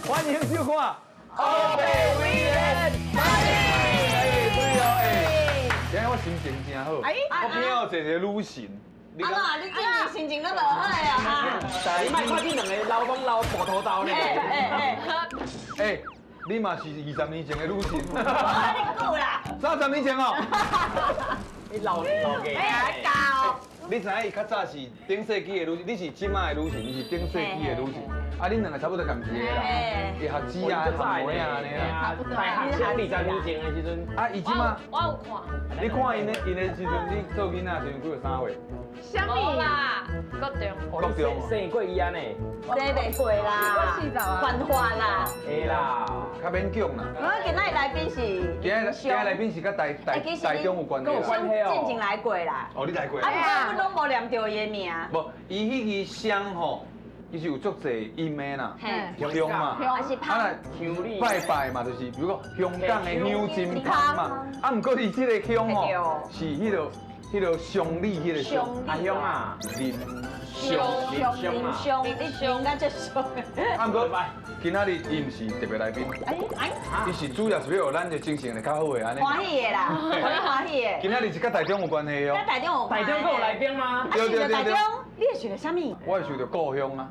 歡迎收看《烏白偉人》。哎，對哦，哎，今日我心情真好，我邊有坐一個女神。阿媽，你今日心情都無好啊？你莫看這兩個老講老葡萄豆呢。哎哎哎，你嘛是20年前的女神。我你久啦。30年前哦。你老老嘅。哎呀，教。你知影伊較早是頂世紀的女神，你是這擺的女神，伊是頂世紀的女神。啊，恁兩個差不多仝時的啦，伊學姊啊、學妹啊按呢啦。大學生20年前的時陣。啊，伊這擺我有看。你看𪜶的𪜶的時陣，你做囡仔時陣幾歲三歲？啥物啦？國中。國中。生過伊按呢？生袂過啦。犯法啦。會啦。較免講啦。我今仔來賓是。今仔來賓是佮台中有關係。有關係哦。進前來過啦。哦，你來過。啊，毋過阮攏無念著伊的名。無，伊彼支香吼，伊是有足濟音的啦，香嘛，啊是啊拜拜嘛，就是比如講香港的香精香嘛，啊毋過伊這個香吼，是彼個鄉里彼個鄉，阿鄉啊，林鄉林鄉，你鄉甲這俗。啊毋過今仔日伊毋是特別來賓，伊是主要是欲予咱的精神會較好的按呢。歡喜的啦，歡喜的。今仔日是佮台中有關係哦。佮台中有關。台中閣有來賓嗎？對對對對。台中，你會想著啥物？我會想著故鄉啊。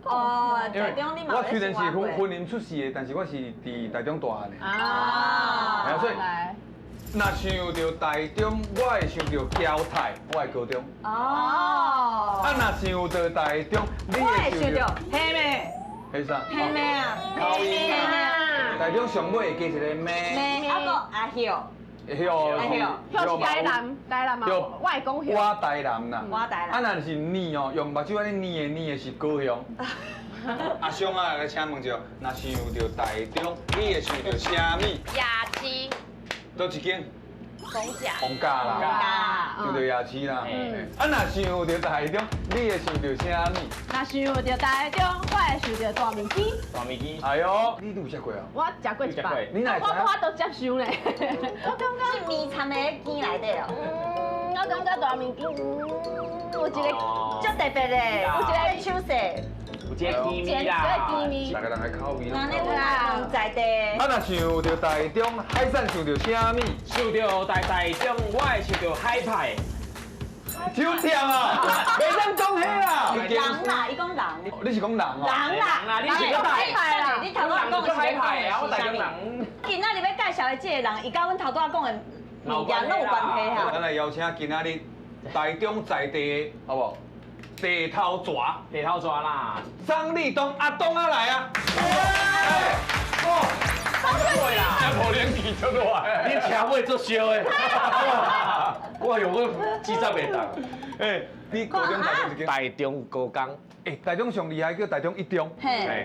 哦，台中你嘛我雖然是雲林出世的，但是我是佇台中大漢的。啊，所以若想著台中，我會想著僑泰，我的高中。哦。啊，若想著台中，你會想著黑咩？彼啥？黑咩啊？黑啊！台中上尾會加一個咩？咩？啊閣阿葉。葉葉是台南，台南嘛，外公葉。我台南啦。我台南。啊，若是念哦，用目睭按呢念的念的是高雄。阿雙啊，來請問者，若想著台中，你會想著啥物？夜市。佗一間？逢甲。逢甲啦。想著夜市啦。啊，若想著台中，你會想著啥物？若想著台中，我會想著大麵羹。大麵羹。哎喲，你有食過啊？我食過一擺。你哪會知？我無法度接受呢。我感覺是麵摻的羹內底哦。嗯，我感覺大麵羹，有一個足特別的，有一個手勢。有一個甜味啦，逐个人的口味。那你有在地。啊，若想著台中，海產想著啥物？想著台中，我會想著海派。手忝啊，袂當講彼啦。人啦，伊講人。你是講人哦？人啦，你是講海派啦。你頭拄仔講的是海派啊，我台中人。今仔日欲介紹的這個人，伊佮阮頭拄仔講的物件攏有關係啊。咱來邀請今仔日台中在地的，好無？地頭蛇，地頭蛇啦，張立東阿東啊來啊！哦，對啦，這無冷氣足熱的，你車尾足燒的，我用我記載袂當。哎，你高中台中一間？台中高工。哎，台中上厲害叫台中一中，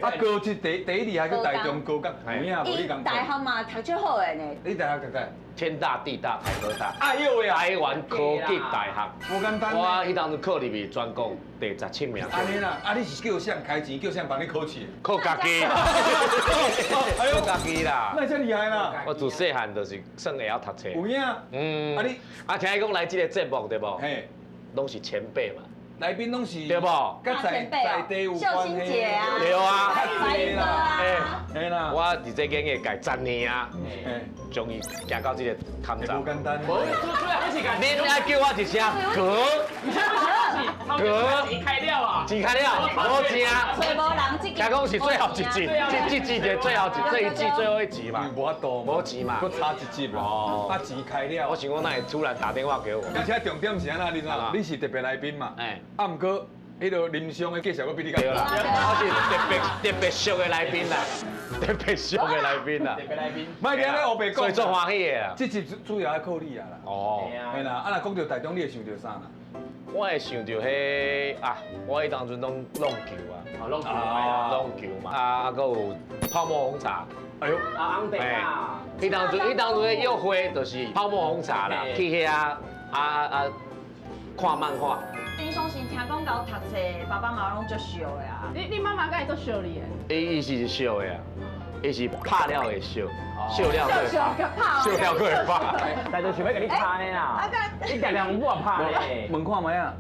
啊高職第一厲害叫台中高工，有影無？你講。大學嘛讀足好的呢。你大學讀佗？天大地大台科大。哎呦喂啊！台灣科技大學。無簡單。我彼當陣考入去全國第17名。按呢啦，啊你是叫啥開錢？叫啥幫你考試？靠家己。靠家己啦。那遮厲害啦！我自細漢就是算會曉讀冊。有影。嗯。啊你，啊聽伊講來這個節目對無？嘿。攏是前輩嘛。來賓攏是對無？佮在地有關係啊。對啊。白雲哥啊。嘿啦。我佇這演藝界10年啊，終於行到這個坎站。無簡單。恁愛叫我一聲哥，哥，錢開了啊！錢開了，無錢啊！揣無人這聽講是最後一集，這這季的最後一這一季最後一集嘛。無法度，無錢嘛。閣差一集哦。啊，錢開了。我想講，哪會突然打電話給我？而且重點是按怎，你知影？你是特別來賓嘛？哎。啊，毋過，彼個林雙的介紹閣比你較。對啦，我是特別特別俗的來賓啦，特別俗的來賓啦。特別來賓。莫按呢烏白講。所以足歡喜的啦。這集主要愛靠你啊啦。哦。嘿啦，啊若講著台中，你會想著啥啦？我會想著彼啊，我彼當陣攏弄球啊，弄球，弄球嘛，啊，閣有泡沫紅茶。哎喲，啊，紅茶啊。彼當陣的約會就是泡沫紅茶啦，去遐啊啊看漫畫。平常時聽講𠢕讀冊，爸爸媽媽攏足惜的啊。你媽媽敢會足惜你的？伊是惜的啊，伊是拍了會惜，惜了閣會拍，惜了閣會拍。但就想欲共你拍呢啦，你定定有拍呢。問看覓啊？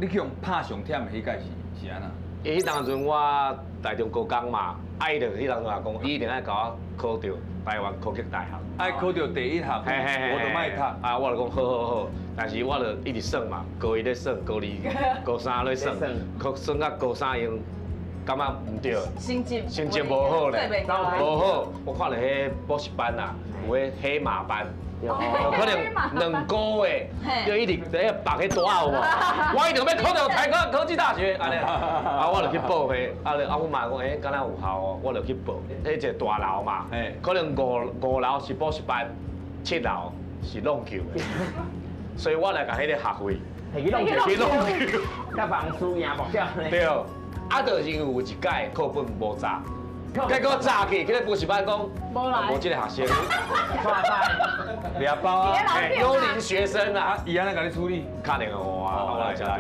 你去予拍上忝的彼屆是按怎？伊彼當陣我台中高工嘛，啊伊就彼當陣也講，伊一定愛共我考著台灣科技大學。愛考著第一學，我就莫讀。啊，我就講好好好，但是我就一直算嘛，高一咧算，高二、高三咧算，考算到高三用，感覺毋對，成績成績無好咧，無好。我看著彼補習班啊，有彼黑馬班。有可能兩個月就一直在縛彼帶有無？我一定欲考著台灣科技大學，按呢，啊，我就去報彼，啊，啊，阮媽講，欸，敢若有效哦，我就去報，彼一個大樓嘛，可能五樓是補習班，七樓是弄球的，所以我來共彼個學費提去弄球，去弄球，佮房輸贏目標。對，啊，就是因為有一屆課本無查。結果早起去咧補習班講，無這個學生，哇塞，掠包啊，幽靈學生啊，伊按呢共你處理？敲電話啊，我來接著，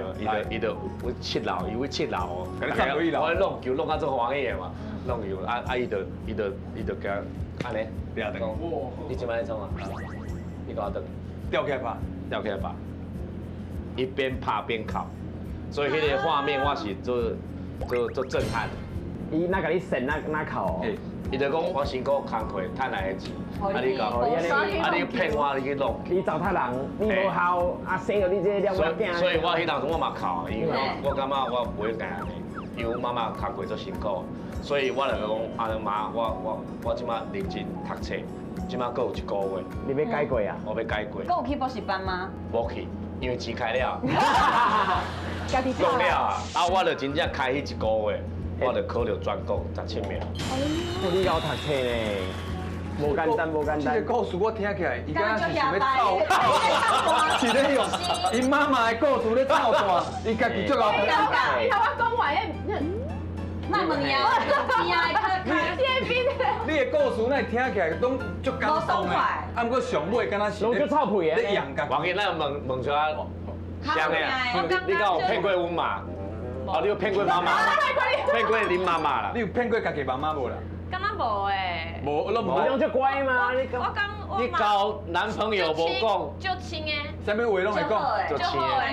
伊就阮七樓，伊阮七樓哦，我咧弄球弄甲足歡喜的嘛，弄球啊啊，伊就共按呢，掠轉，你這擺咧創啊？你共我轉，吊起來拍，吊起來拍，一邊拍邊哭，所以彼个畫面我是足足足震撼。伊若共你扇，若若哭？伊就講我辛苦工課賺來的錢，啊你講，啊你騙我，你去弄，你糟蹋人，你無孝，啊生著你這兩個囝。所以我彼當陣我嘛哭，因為我感覺我袂會按呢，因為阮媽媽工課足辛苦，所以我就講阿媽，我這擺認真讀冊，這擺閣有一個月。你欲改過啊？我欲改過。閣有去補習班嗎？無去，因為錢開了。弄了啊！啊，我就真正開彼一個月。我就考著全國17名。哦，你𠢕讀冊呢？無簡單，無簡單。這個故事我聽起來，伊敢若是想欲湊，是咧用𪜶媽媽的故事咧湊大，伊家己足𠢕。你頭我講完，莫問伊啊，知啊，你的故事哪會聽起來攏足感動的？啊，毋過上尾敢若是攏足臭屁的咧養家己。無要緊，咱問問出來，啥的？你敢有騙過阮媽？哦，你有騙過媽媽？騙過恁媽媽啦？你有騙過家己媽媽無啦？敢若無欸？無，攏無。你攏足乖嘛？你我講我你交男朋友無講？足親的。啥物話攏會講？足好的，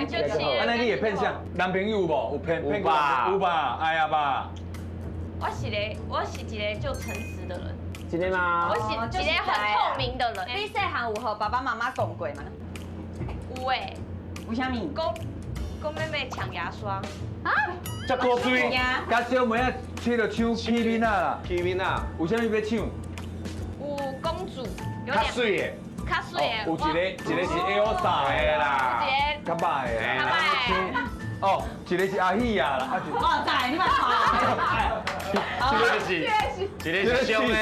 足親的。按呢你會騙啥？男朋友有無？有騙騙過？有吧？哎呀吧。我是一個足誠實的人。真的嗎？我是一個很透明的人。你細漢有予爸爸媽媽講過嗎？有欸。為啥物？講講欲欲搶牙刷。啊？這古錐，佮小妹仔去著搶起面仔啦，起面仔，有啥物欲搶？有公主，較媠的，較媠的，有一个，一个是 Elsa 的啦，有一較歹的，較歹的。哦，一个是阿喜啊啦，哇塞，你嘛看，一个是，一个是雙的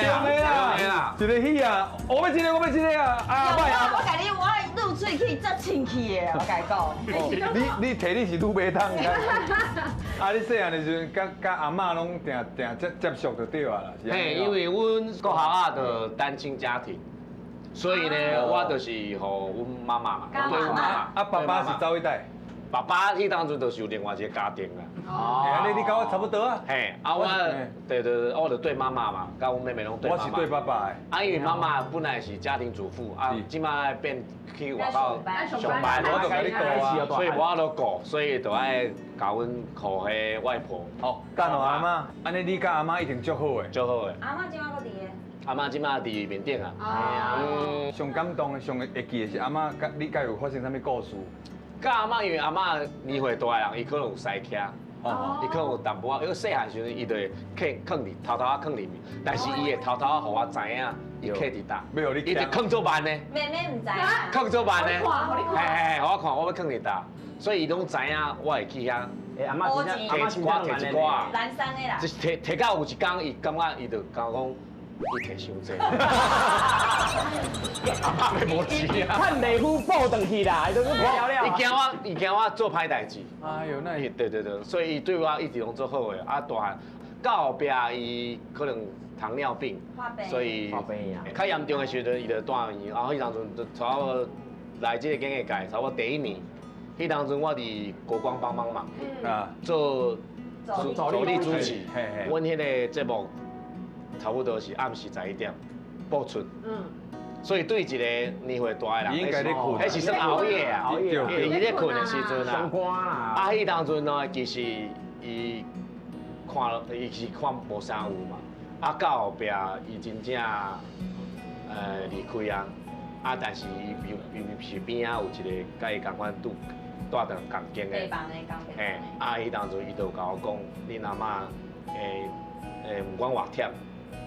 啦，一個喜啊，我欲這個，我欲這個啊，啊歹啊！我共你，我攄喙齒足清氣的，我共你講。你提你是女馬桶。啊！你細漢的時陣，佮阿嬤攏定定接接觸就對啊啦。嘿，因為阮國校啊，就單親家庭，所以呢，我就是予阮媽媽嘛，對阮媽媽。啊，爸爸是走去佗？爸爸彼當陣就是有另外一個家庭啦。哦。按呢你佮我差不多啊。嘿，啊我，對對對，我就對媽媽嘛，佮阮妹妹攏對媽媽。我是對爸爸的。啊，因為媽媽本來是家庭主婦，啊，這擺變去外口上班，我就共你顧啊，所以無法度顧，所以就愛共阮予彼外婆。哦，等予阿嬤，按呢你佮阿嬤一定足好的。足好的。阿嬤這擺閣佇的？阿嬤這擺佇面頂啊。哦。上感動的、上會記的是阿嬤，佮你佮有發生啥物故事？佮阿嬤，因為阿嬤年歲大人，伊可能有司機，伊可能有淡薄仔，因為細漢時陣，伊就會囥囥佇偷偷仔囥佇面，但是伊會偷偷仔予我知影，伊囥佇佗，伊就囥足慢的。妹妹毋知。囥足慢的，嘿嘿，予我看，我欲囥佇佗，所以伊攏知影我會去遐。阿嬤真摕一寡，摕一寡。南山的啦。摕摕到有一工，伊感覺伊就共我講。伊摕傷濟，阿嬤無錢啊！趁袂赴報轉去啦，伊都了了。伊驚我做歹代誌。哎呦，那對對對，所以伊對我一直攏足好的。啊，大漢到後壁伊可能糖尿病，所以較嚴重的時陣，伊就住院。然後彼當陣就差不多來這個演藝界，差不多第一年，彼當陣我佇國光幫幫忙，做助理主持。阮彼个節目。差不多是暗時11點播出，所以對一個年歲大的人，彼是算熬夜啊，伊咧睏的時陣啊，啊，彼當陣呢，其實伊看，伊是看無啥有嘛。啊，到後壁伊真正離開啊，啊，但是伊伊是邊仔有一個佮伊仝款住蹛佇仝間的，嘿，啊，彼當陣伊就共我講，恁阿嬤毋管偌忝，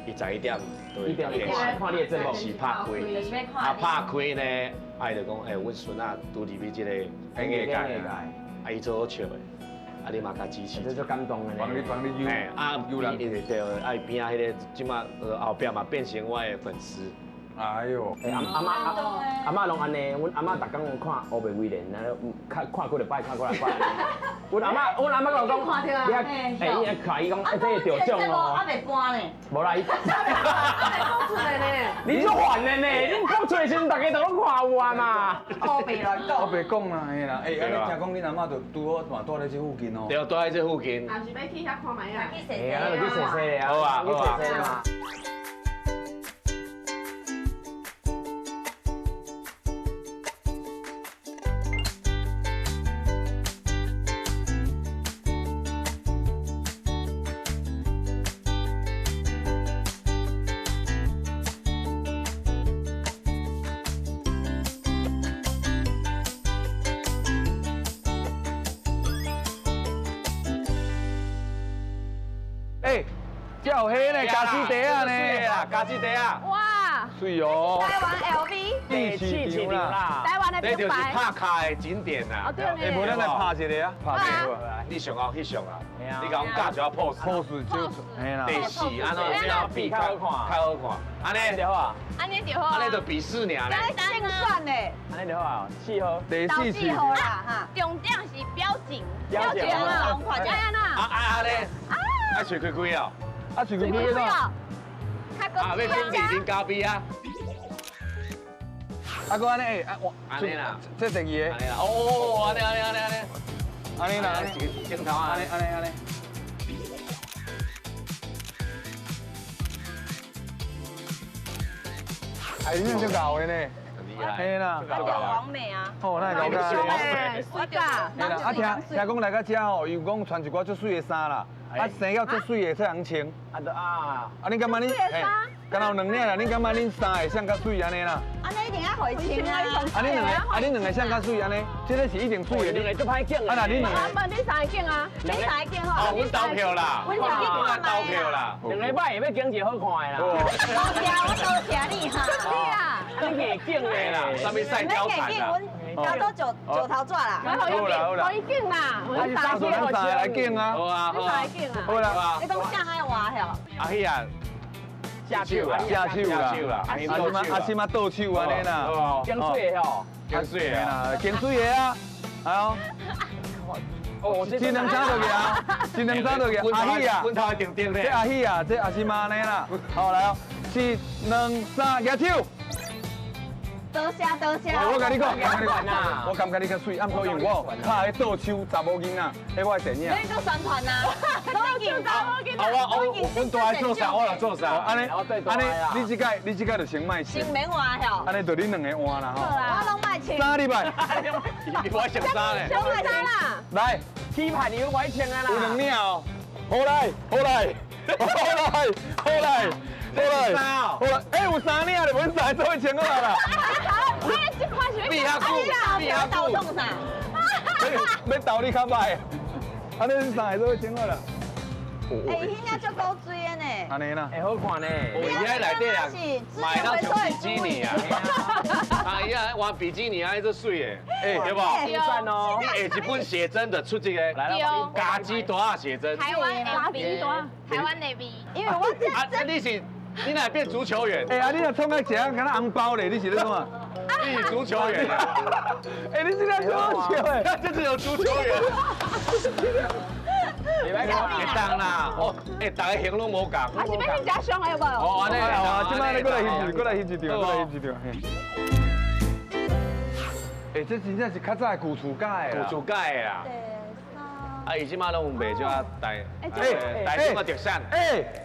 伊11點就會共電視看你的節目電視拍開，啊拍開呢，啊伊就講，阮孫仔拄入去這個演藝界啊，啊伊做好笑的。啊！你嘛較支持，這足感動的幫你幫你嘿，啊，對，啊，伊邊仔彼個這馬後壁嘛變成我的粉絲。哎喲，阿媽阿媽攏按呢，阮阿媽逐工攏看烏白威廉，看看幾落擺，看幾落擺。阮阿媽，阮阿媽共我講，你啊，欸，伊看伊講，欸，這個得獎哦。啊袂搬呢？無啦，伊。啊袂講出來呢。你足煩的呢，你講出來時陣，大家都攏看有啊嘛。烏白亂講。我白講啦，嘿啦，欸，啊，你聽講恁阿媽就拄好嘛蹛佇這附近哦。對，蹛佇這附近。若是欲去遐看覓啊？去踅踅啊，就去踅踅啊。好啊，好啊。有黑呢，咖喱茶啊呢，咖喱茶啊，哇，水哦，台灣 LV，第四場啦，台灣的這就是拍卡的景點啦。哦對欸，無咱來拍一個啊，拍一個。你上後翕相啊，你共阮教一下 pose，pose 就，第四，按怎怎比較好看，較好看，按呢就好啊，按呢就好啊，按呢就比四爾咧，胜算呢，按呢就好啊，4號，第四號啦哈，重點是表情，表情啊，啊啊啊咧，啊喙開開哦。啊，喙開開啊！啊，欲啉啉咖啡啊！啊，閣按呢，啊，我按呢啦，這第二個，哦，按呢按呢按呢按呢，按呢啦，一個鏡頭按呢按呢按呢。哎，你這搞的呢？嘿啦，完美啊！哦，那會搞欸，水噶。嘿啦，啊聽聽講來到遮吼，伊有講穿一寡足媠的衫啦。啊，生到足媠的才通穿。啊，就啊。啊，你感覺恁？敢若有兩領啦，你感覺恁衫會像較媠按呢啦？按呢一定愛予伊穿啊！啊，恁兩个，啊，恁兩個像較媠按呢？這個是一定媠的。兩个足歹揀。啊，那恁兩个？啊，無恁三个揀啊，恁三個揀吼。哦，阮投票啦，阮投票啦。兩个歹會欲揀一個好看的啦。多謝，我多謝你哈。對啊。你硬揀的啦，啥物賽貂蟬啦？阮交到石頭紙啦。好啦，予伊揀啦，阮三個來揀啊。好啊，好啊。揀啊。好啦。你講啥愛換吼？阿喜啊，下手啦，下手啦，阿是嘛倒手按呢啦，揀媠的吼，揀媠的啦，揀媠的啊，哎呦，哦，這兩三就去啊，這兩三就去，阿喜啊，這阿喜啊，這阿是嘛按呢啦，好來哦，一、兩、三，舉手。多謝多謝。我共你講，我感覺你較媠，啊，毋過因為我拍彼倒手查某囡仔，彼我的電影。你做宣傳啊？倒手查某囡仔。啊，我阮大愛做啥，我就做啥。按呢，按呢，你這擺你這擺就先莫穿。先免換吼。按呢就恁兩个換啦吼。我攏莫穿。三禮拜。你我穿衫咧。穿衫啦。來，起牌你我穿啊啦。有兩領哦。好來，好來，好來，好來。好來，好來，欸，有三領就阮三个做伙穿好啦。你這款是比較久，比較久。鬥啥？欲鬥你較歹，按呢三个做伙穿好啦。欸，伊遐足古錐的呢。按呢啦。會好看呢。伊遐內底人買到像比基尼啊。哎呀，換比基尼啊，這媠的，欸，對無？讚哦。你下一本寫真的出這個，家己大寫真。台灣 LV，台灣 LV。因為我這啊，你是。你哪變足球員？欸，啊，你若創個一個敢若紅包咧，你是咧創啥？你是足球員啊！欸，你這個足球的，這只有足球員。會當啦，哦，欸，逐个型攏無仝。啊，是欲去食上的無？哦，按呢，啊，這擺你過來翕一，過來翕一張，過來翕一張。欸，這真正是較早的舊厝改的。舊厝改的啦。啊，伊這擺攏有賣這台，台中的特產。欸。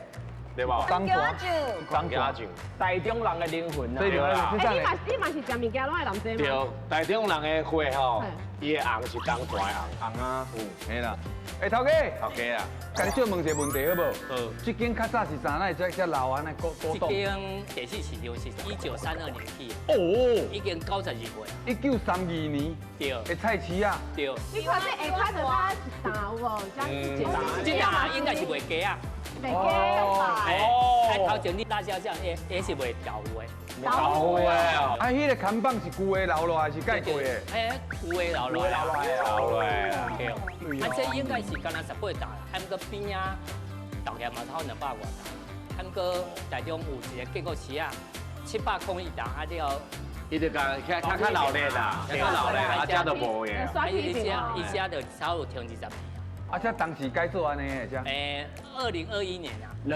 对无？东泉，东泉酱，台中人的灵魂啊！对啦，哎，你嘛是食物件拢爱淋这吗？对，台中人的血吼，伊的红是东泉的红。红啊，嘿啦。哎，头家，头家啊，共你借问一个问题好无？好。这间较早是啥？哪会遮老按呢古古董？这间第四市场是1932年起。哦。已经92岁。1932年。对。的菜市啊。对。你看这下骹就较一担有无？这担应该是卖鸡啊。卖鸡吧。哦。啊，头前你辣椒酱也是卖豆腐的。豆腐的哦。啊，彼个看板是旧的留落来，是盖过的？哎，旧的留落来。留落来。对。啊，这应该是干焦18担，啊，毋过边仔豆业嘛超200外担，啊，毋过台中有一个建国市啊，701担，啊了，伊就讲较较较老咧啦，较老咧，啊，遮都无的。啊，伊遮就差不多停20年。啊，这当时改做按呢，这。2021年啊。十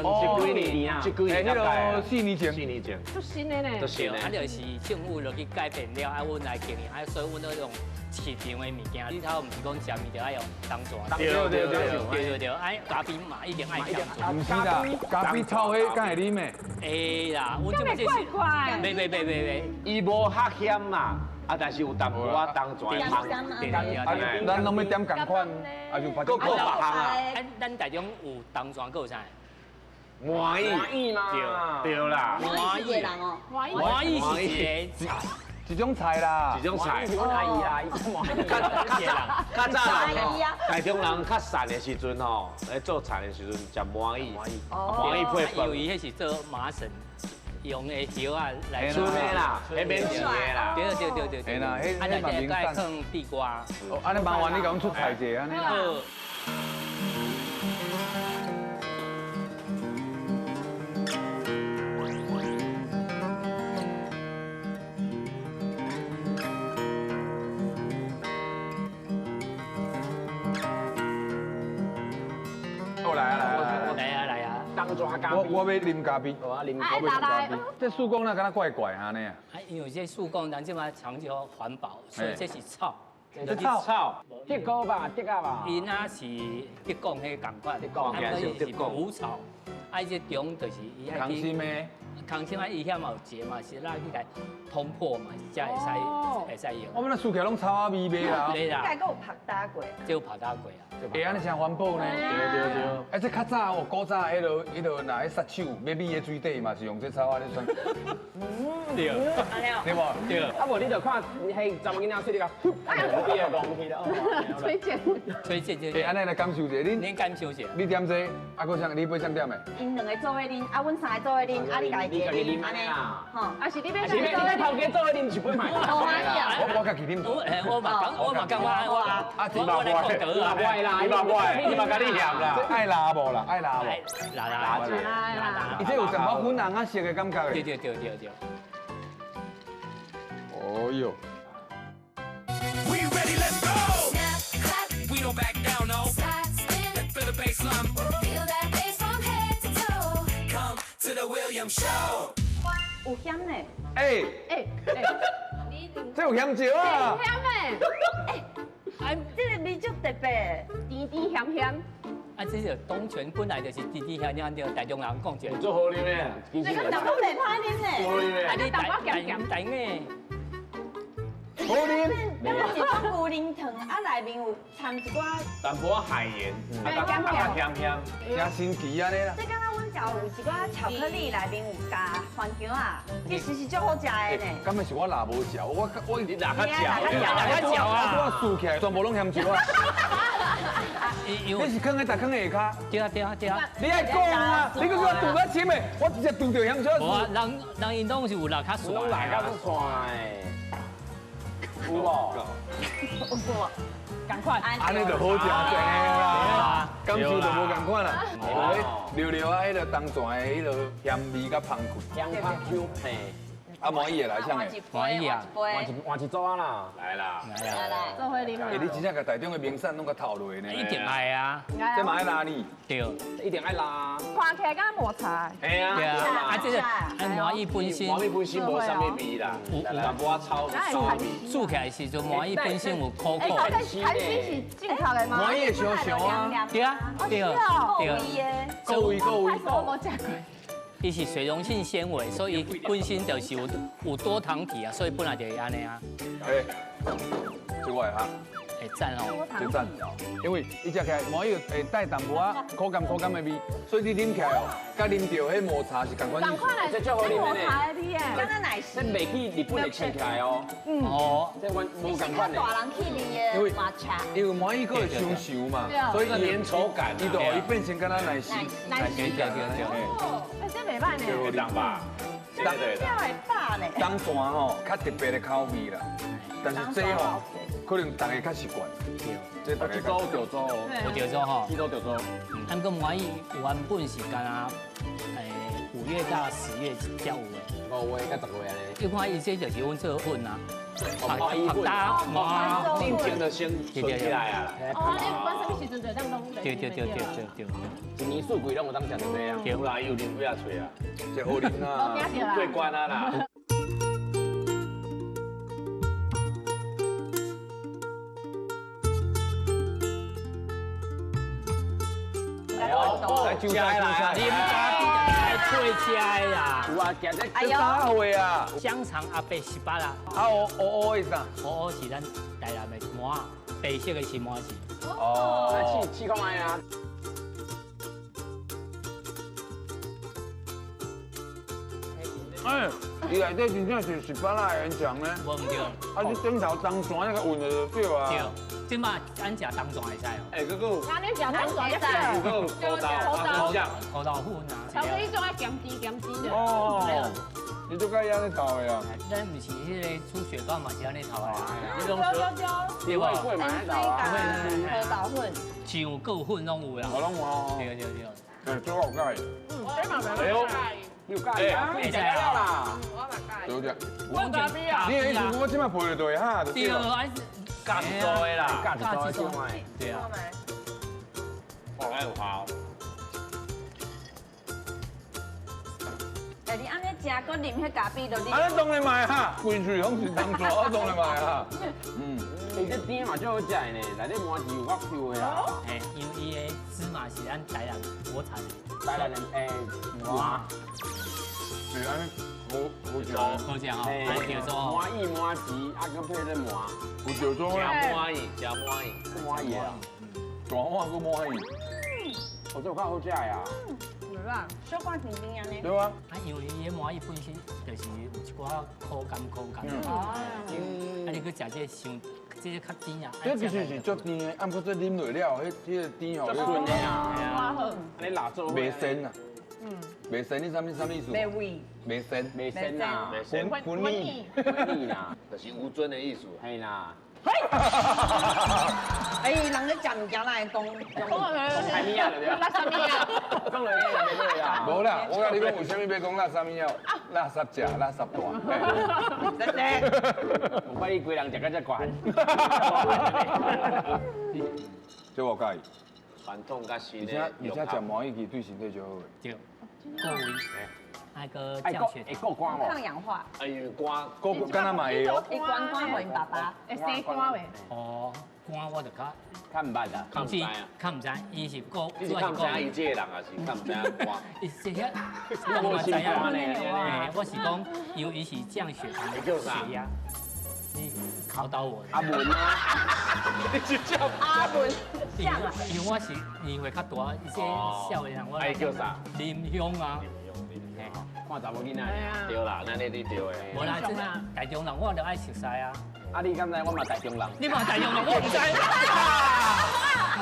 几年啊，这几年那个4年前。 4年前。足新的呢。足新的。啊，就是政府落去改变了，啊，阮来经营，啊，所以阮都用市场的物件。你头毋是讲食物就爱用东泉。对对对对对对，啊，咖啡嘛一定爱点。毋是啦，咖啡臭彼敢会啉的？会啦，阮这这是。袂袂袂袂袂，伊无较咸嘛。啊，但是有淡薄仔东泉的香，对对。咱拢欲点仝款，啊就阁别项啊。咱台中有东泉，阁有啥？麻薏嘛，对对啦。麻薏是人哦，麻薏是一个一种菜啦，一种菜。是阮阿姨啦，伊麻薏。较早人，台中人较瘦的时阵吼，咧做菜的时阵食麻薏，麻薏配饭。因为伊彼是做麻绳。用的叶仔来春的啦，彼免钱的啦。对对对对对。啦，彼彼嘛免放地瓜。哦，按呢麻烦你共阮出菜者按呢啦。好，来啊来啊来啊来啊！我欲啉咖啡。我啉咖啡。这树公那敢若怪怪按呢啊？啊，因为这树公咱这马强调环保，所以这是草。这草。德国吧，德国吧。伊那是德国彼仝款，德国是蒲草。啊，这种就是伊爱空心的。空心啊，伊遐嘛有结嘛，是拉起来通破嘛，是才会使会使用。我们那竖起来拢草仔味味啦。对啦。应该阁有曝焦过。这有曝焦过啊。会按呢诚环保呢？对对对。哎，这较早哦，古早彼落彼落若彼杀手欲米的水底嘛，是用这草仔咧选。对。对无？对。啊无你就看彼查某囡仔水你个，呼，比个戆去了。吹箭。吹箭就。会按呢来感受一下，恁感受一下。你点这？啊，阁啥？你欲啥点的？𪜶两个做伙啉，啊，阮三个做伙啉，啊，你家己啉，按呢。吼。啊是你欲。是你头家做伙啉一杯嘛？我家己啉。我嘛讲，我嘛感觉我啊，我来讲得啊。你嘛我，你嘛共你嫌啦。这爱辣无啦？爱辣无？辣辣辣辣。伊这有淡薄粉红仔色的感觉。对对对对对。哦哟。有咸呢？哎哎哎，这有咸椒啊！咸的。哎，这个味足特别，甜甜咸咸。啊，这是东泉本来就是甜甜咸咸，对台中人讲一个。足好啉的，这个淡薄袂歹啉呢。好啉的。啊，你台台的。好啉。那个是种牛奶糖，啊内面有掺一寡淡薄海盐，啊咸咸，真神奇按呢啦。这敢若阮食有一寡巧克力内面有加番茄啊，其实是足好食的呢。敢若是我若无食，我你若较嚼，若较嚼啊！我竖起来全部拢咸椒啊。你是囥佇逐囥下跤？对啊对啊对啊！你爱讲啊！你阁叫我拄较深的，我直接拄著咸椒。无啊，人人𪜶拢是有落较散，拢落较散的。有无？有无？仝款。按呢就好食济啦，感受就无仝款啦。哦，溜溜啊，彼个东泉的彼个咸味佮芳气。香香 Q 嘿。啊，麻薏来啥个？麻薏啊，换一组啊啦。来啦，来啦，做伙啉欸，你真正共台中的名产拢共套落呢？一定爱啊，这嘛爱拉呢？对，一定爱拉。看起来敢抹茶。嘿啊，对啊，啊这个啊麻薏本身，麻薏本身无啥物味啦，有淡薄仔臭臭味。煮起来时阵麻薏本身有苦苦。哎，韩星是正确的吗？麻薏会烧烧啊。对啊，对对，够味够味。我无食过。伊是水溶性纤维，所以本身就是有多糖体啊，所以本来就是按呢啊。哎，这我会哈。会赞哦，就赞，因为伊食起来麻薏会带淡薄仔苦甘苦甘的味，所以你啉起来哦，佮啉著彼抹茶是仝款意思。这足好啉的抹茶的味耶，敢若奶昔。这袂去日本会穿起来哦。哦，这完无仝款的。大人气味的抹茶。因为麻薏阁会香香嘛，所以粘稠感，伊就伊变成敢若奶昔。奶昔。对对对。哎，这袂歹呢。会当吧？这会饱呢。当山吼较特别的口味啦，但是这吼可能大家较习惯。对，这大家都著做，有著做吼，这都著做。啊，毋过麻薏原本是干焦5月到10月才有的。 5月到10月按呢。你看伊这就是阮做粉啊，麻薏粉，麻进前就先存起来啊。哦，你不管啥物时阵就当拢。对对对对对对。一年四季拢有当食就对啊。有啦，伊有啉几啊喙啊，这好啉啊，过关啊啦。来韭菜，韭菜，啉咖啡爱脆吃的啦。有啊，行这这啥货啊？香肠阿伯18啦。啊，乌乌乌的啥？乌乌是咱台南的麻，白色的是麻糬。哦，来试试看觅啊。哎，伊内底真正是18辣的烟肠呢。无毋对。啊，你顶头东山那个运的就对啊。对。这马咱食东山会使哦。哎，哥哥。那你食东山会使？哥哥，土豆，土豆粉啊。巧克力种爱咸甜咸甜的。哦。你就该按呢头的啊。咱毋是彼个煮雪糕嘛是按呢头的啊。对对无？土豆粉。酱够粉拢有啦。哦，拢有哦。对对对。哎，这我有佮意。嗯，这嘛哎呦，你有佮意啊？你食了啦。我嘛佮意。对不对？我咖啡啊。你的意思我这马配就对哈？对，啊，加一组的啦，加一组的。对啊。哦，还有效。哎，你按呢食，阁啉彼咖啡，就你。啊，当然嘛哈，规喙拢是当山，我当然嘛哈。嗯，欸，这甜嘛足好食的呢，内底麻糬有够 Q 的啦。嘿，因为伊的芝麻是咱台南国产的。台南的欸麻。是按呢，好好食，好食吼，爱著做。麻薏麻糬，啊，阁配这麻，有著做食麻薏，食麻薏，麻薏啊，大碗阁麻薏。哦，这有较好食的啊。小可甜甜按呢。对啊。啊，因为伊的麻薏本身就是有一寡苦甘苦甘。哦。啊，你阁食这伤，这较甜啊。这其实是足甜的，啊，毋过这啉落了，彼个甜吼，足顺的啊。你辣做。袂鲜啊。嗯。袂鲜，你啥物啥物意思？袂味。袂鲜。袂鲜啊。袂鲜。不腻。不腻啦，就是吴尊的意思。嘿啦。哎，人咧食物件，哪会讲？讲啥物啊？垃圾物啊！讲了就啦。无啦，我共你讲，为啥物欲讲垃圾物啊？垃圾食，垃圾大。真的。我怪你规人食到这悬。这我佮意。传统佮新的。而且食麻薏其实对身体就好的。对。够味。爱阁降血糖，会过肝无？抗氧化。哎呦，肝，过敢若嘛会哦。会肝肝予𪜶爸爸。会生肝袂？哦，肝我就较较毋捌啦，较毋知啊，较毋知，伊是过，你是较毋知伊这个人，还是较毋知肝？伊这遐，我嘛知影。我是讲，因为伊是降血糖、血压。你考倒我。阿文啊，你是叫阿文？因为我是年岁较大，伊这少年人我。爱叫啥？林香啊。看查某囡仔，对啦，咱呢你对的。无啦，这台中人我就爱熟似啊。啊，你敢知我嘛台中人？你嘛台中人，我毋知。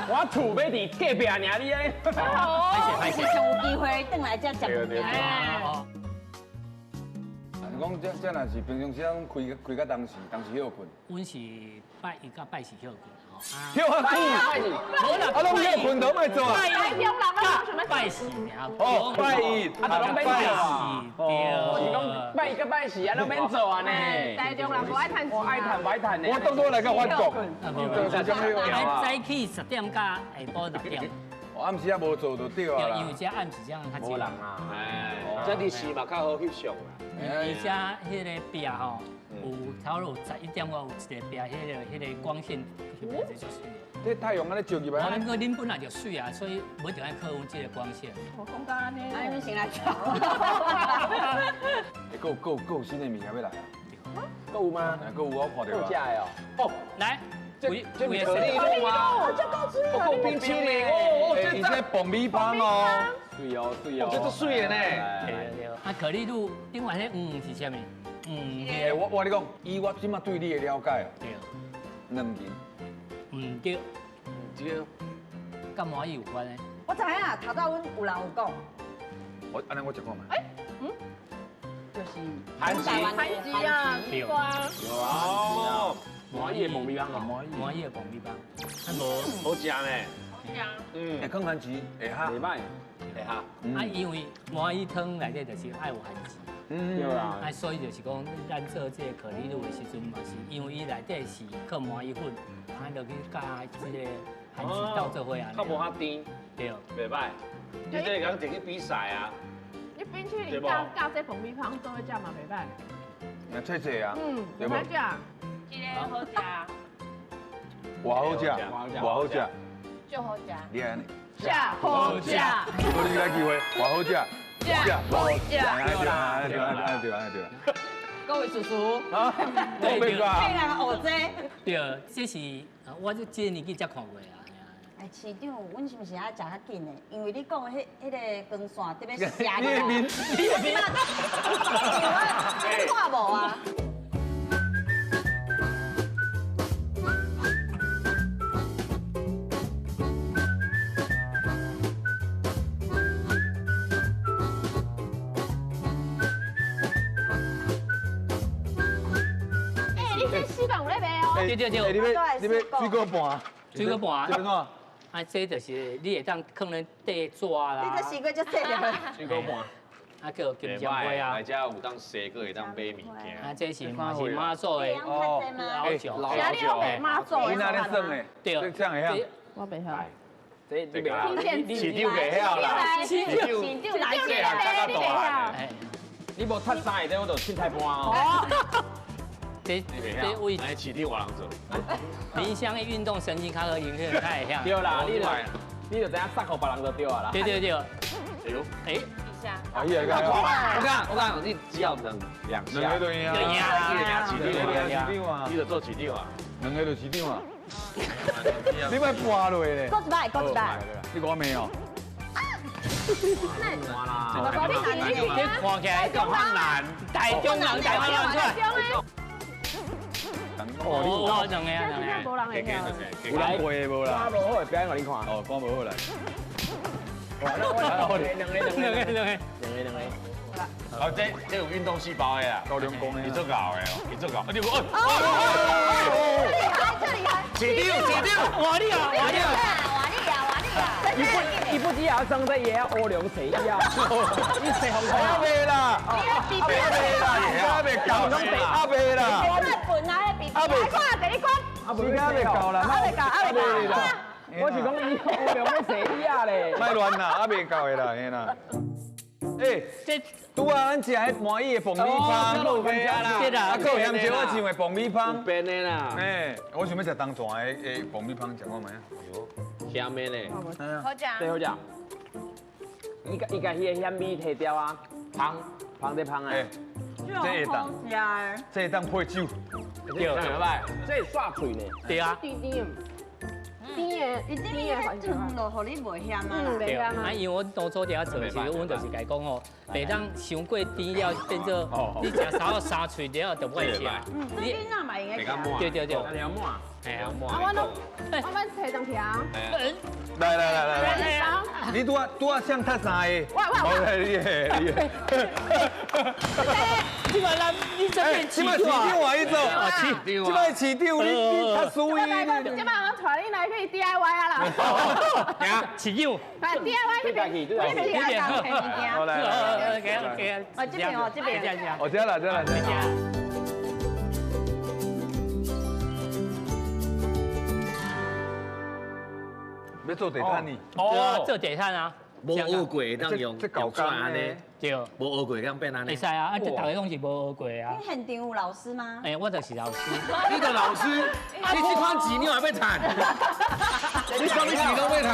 我厝欲伫隔壁尔，你安。歹势歹势，上有机会转来遮食物件。你讲这这若是平常时拢开开到当时，当时歇睏。阮是拜一到拜四歇睏吼，歇较久，无啦，啊，拢歇困都莫做啊。台中人啊，想欲拜四尔。哦，拜一，啊，就拢免做啊。对。我是讲拜一佮拜四啊，拢免做啊呢。台中人无爱趁钱。我爱趁无爱趁呢。我当初来到法国，爱早起10点到下晡6点。暗时啊无做就对啊。因为这暗时这样较少人啊。哎，这日时嘛较好翕相啦。而且彼个壁吼，有差不多有11点外有一个壁，彼个光线翕起来就媠。这太阳按呢照入来。啊，不过恁本来就媠啊，所以无一定爱靠阮这个光线。我讲到按呢。啊，你们先来走。欸，阁有新的物件欲来啊？阁有吗？阁有我看著。阁有食的哦。哦，来。这这是可丽露吗？这够水哦，冰淇淋哦，这这爆米香哦，水哦水哦，这足水的呢。对对，啊，可丽露顶悬彼是啥物？欸，我跟你讲，以我这马对你的了解，对，两斤，毋对，毋对，佮麻薏有关的。我知影，头早阮有人有讲。我按呢我食看觅。欸，就是番薯，番薯啊，西瓜。哦。麻薏的爆米香哦，麻薏的爆米香，啊无好食呢，好食。嗯，放番薯会哈，袂歹，会哈。啊，因为麻薏汤内底就是爱有番薯，对啦。啊，所以就是讲，咱做这个可丽露的时阵嘛，是因为伊内底是靠麻薏粉，啊，落去佮这个番薯斗做伙啊。较无遐甜，对，袂歹。你这个讲摕去比赛啊？你冰淇淋佮这爆米香做伙食嘛袂歹。那脆脆啊，对无？这个好食，偌好食，偌好食，足好食。你按呢？食好食。我你来机会，偌好食，食好食。对啦，对啦，对啦，对啦。各位叔叔，啊，对对对人学这。对，这是我这这年纪才看过啊。哎，市长，阮是毋是爱食较紧的？因为你讲的彼个光线特别射你的面，你的面，看无啊？对对对，你欲水果盘，水果盘，这怎？啊，这就是你会当囥咧底纸啦。你这西瓜就细了。水果盘，啊叫金针花啊。来遮有当西瓜，会当买物件。啊，这是嘛是妈祖的哦，老酒。老酒，妈祖的。你哪咧算的？对，这样会晓。我袂晓。这这个市长袂晓啦，市长来这行较大汉。你无踢三个，我就凊彩搬哦。这这位来市长我人做。林湘的运动神经较好，影响较会晓。对啦，你就知影杀予别人就对啊啦。对对对。哎呦，哎，哎呀，我讲，你只要两下，两个就赢啊，两个市长啊，你就做市长啊，两个就市长啊。你莫搬落咧。阁一摆，阁一摆。你讲没有？你看起来咁难，台中人台湾人出来。哦，两个啊，两个。无人会晓。有人背的无啦？歌无好会表演予你看。哦，歌无好来。两个。哦，这有运动细胞的啦，高粱公的，伊做搞的哦，伊做搞。你讲，这厉害，市长，市长，哇你啊，哇你啊，哇你啊，哇你啊！伊不只要装这，也要乌龙洗衣啊！你洗红阿伯啦，阿伯啦，阿伯够，阿伯啦，阿伯，看，给你关，阿伯未够啦，阿未够，阿未够。我是讲伊乌龙欲洗椅仔咧，莫乱啦，阿未够的啦，嘿啦。欸，这拄仔咱食彼麻薏的爆米香，对啦，啊，阁有咸椒仔酱的爆米香，有变的啦。欸，我想欲食东泉的爆米香，食看觅啊。咸的咧，好食。这好食。伊共彼个咸味提掉啊，芳芳在芳的。这会当，这会当配酒。对，袂歹，这会煞喙呢。对啊。甜甜。甜的，伊这边汤落，予你袂咸啊。嗯，袂咸啊。啊，因为阮当初伫遐做的时阵，阮就是共伊讲吼，袂当伤过甜了，变做你食三三喙了就无爱食。嗯，你囡仔嘛用得食。对对对。哎呀，啊，我拢，我们提上去啊。來來來來來，你拄仔拄仔像踢三個。我。你你。這擺咱你這邊市長啊，你做。市長。這擺市長，你你較輸伊。這擺我帶你來去 DIY 啊啦。市長。來 DIY 這邊，這邊是阿公提物件。好來。給哦，這邊哦，這邊。哦，這啦這啦這。欲做地毯呢？哦，做地毯啊！無學過會當用，這搞工按呢？對，無學過會當變按呢？會使啊，啊，這大家攏是無學過啊。你現場有老師嗎？欸，我就是老師。你的老師，你這款錢你也欲賺？你啥物錢攏欲賺？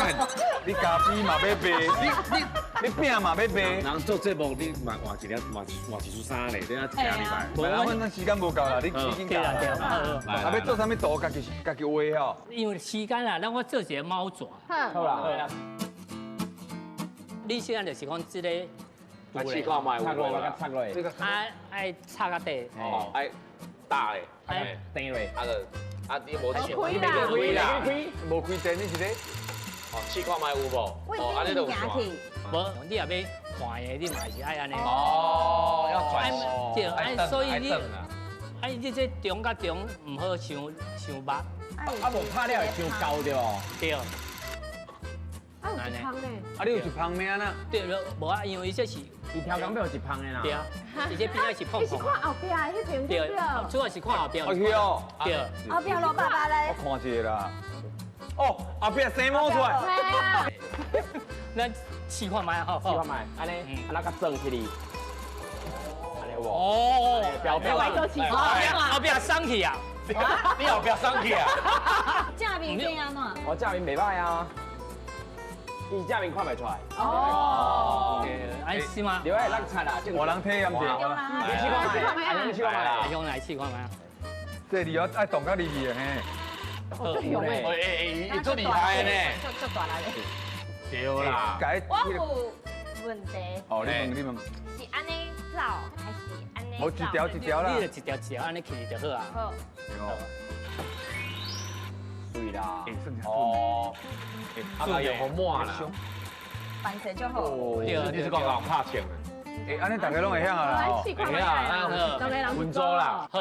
你咖啡嘛欲賣，你餅嘛欲賣。人做節目，你嘛換一件換換一束衫咧，你啊一個禮拜。無啦，反正時間無夠啦，你時間夠啦。啊，欲做啥物圖，家己家己畫哦。因為時間啦，讓我做一個貓爪。好啦。你現在就是講這個，來試看覓有無啦？插落，這個愛插個底，哦，愛打咧，愛釘落，啊就啊你無開啦，開啦，無開電你是咧？哦，試看覓有無？哦，按呢就有線。無，你若欲換的，你嘛是愛按呢。哦，要轉。對，啊，所以你，啊，你這中佮中毋好傷傷密。啊，無拍了會傷厚對無？對。啊，有一芳呢？啊，你有一芳咩啊？對，無啊，因為這是伊挑工要有一芳的啦。對啊，而且邊仔是碰碰。你是看後壁的彼邊對？主要是看後壁。哦，對。後壁老爸爸咧。我看一下啦。哦，後壁生毛出來。咱試看覓吼。試看覓，按呢，按呢較轉起哩。按呢有無？哦，標標。後壁送去啊！你後壁送去啊？正面變按怎？我正面袂歹啊。伊正面看袂出來。哦，哎是嗎？對，咱擦啦，我人體驗者。你試看覓，你試看覓，用來試看覓。這裡要愛動較厲害的嘿。哦，足凶的。哎哎，伊足厲害的呢。足大力的。對啦。我有問題。哦，你問你問。是按呢走還是按呢？無一條一條啦。你就一條一條按呢去就好啊。好。對啦。哦。啊，用好滿啦。反正就好。對，你是講人拍槍的。欸，按呢大家攏會曉啊啦。會曉啊，兩個人分組啦。好。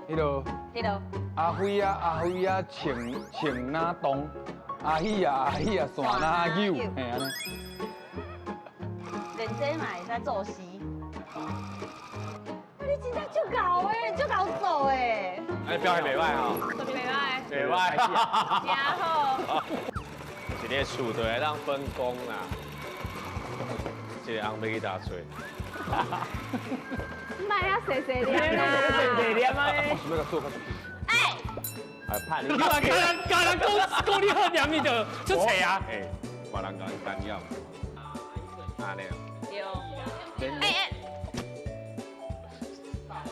彼个。彼个。阿辉啊，阿辉啊，穿穿哪动？阿喜啊，阿喜啊，线哪扭？嘿，按呢。认真嘛会使做事。你真正足𠢕的，足𠢕做的。哎，表现袂歹吼。袂歹。袂歹。真好。一个厝就会当分工啦。这个翁欲去打吹。莫遐细细念啦。细细念啊！我想欲共做较。哎。哎，怕你。你嘛共人共人讲讲你好念，你就出错啊。哎，别人共伊干扰。按呢。对。哎哎。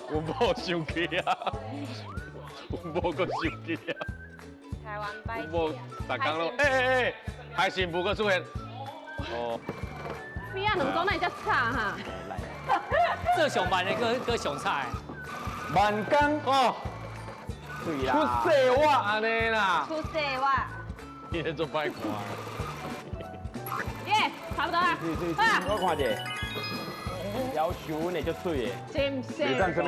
阮某生气啊！阮某阁生气啊！台灣擺。阮某逐工攏哎哎哎，海新婦阁出現。哦。邊仔兩組哪會遮吵哈？做上慢的，閣閣上吵的。慢工哦。對啦。出世我按呢啦。出世我。你咧做歹看。耶，差不多啦。我看者。夭壽阮的足媠的。真是。袂当啥物？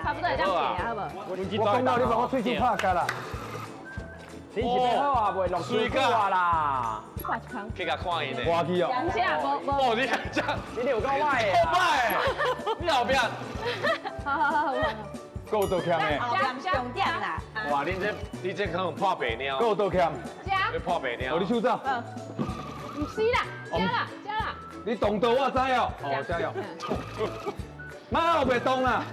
差不多會當寫啊，好無？我講到你把我喙齒拍乾啦。你是欲好啊，袂落水果啦。看一空。去共看伊呢。我去哦。不是啊，無無。哦，你這，你有夠歹的。夠歹。你後壁。好好好好。夠多欠的。後壁重點啦。哇，你這你這可能破白貓。夠多欠。食。你破白貓。哦，你手走。毋是啦，食啦，食啦。你動刀我知哦。哦，知哦。媽，我袂動啦。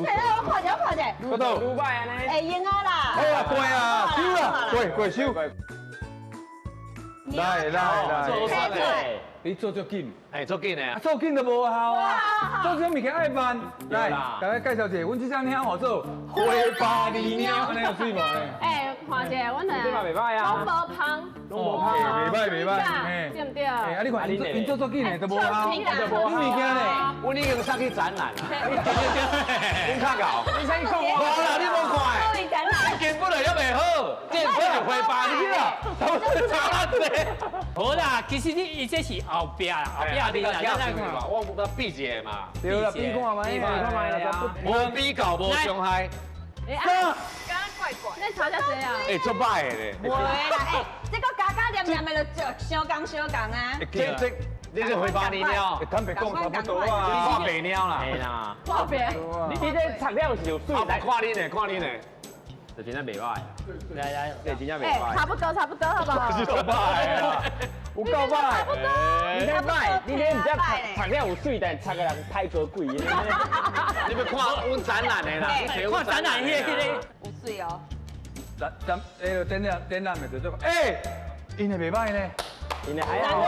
哎，我看者，我看者。嗰度。愈歹按呢。會用啊啦。好啊，過啊，收啦，過過收。來來來，你做足緊，哎，做緊的，做緊就無效啊，做這物件愛慢。來，大家介紹一下，阮這隻貓號做花巴狸貓，按呢有媠無呢？哎，看一下，阮的，這嘛袂歹啊，攏無芳，攏無芳，袂歹袂歹，對毋對？哎，啊你看，𪜶做足緊的，都無效，你物件呢？阮已經送去展覽啦，阮較𠢕，你先講無啦，你無看，你根本就猶袂好，這這是花巴狸啦，差濟。無啦，其實你伊這是後壁啦，後壁你啦，我我比一下嘛，對啦，比看覓，比看覓啊，無比較無傷害。三，怪怪，你吵遮濟啊？欸，足歹的咧。袂啦，欸，這個加加黏黏的就相共相共啊。這你這花巴狸貓，坦白講差不多啊，看白貓啦。嘿啦，看白。你這讀了是有媠來看恁的，看恁的。就真正袂歹，來來，對，真正袂歹。差不多，差不多，好不好？是夠歹啊，有夠歹。差不多。你這歹，你這毋知讀了有媠，但讀的人歹高貴。你欲看阮展覽的啦，看展覽彼个。有媠哦。咱咱，哎，展覽展覽的就做，欸，𪜶的袂歹呢，𪜶的还好。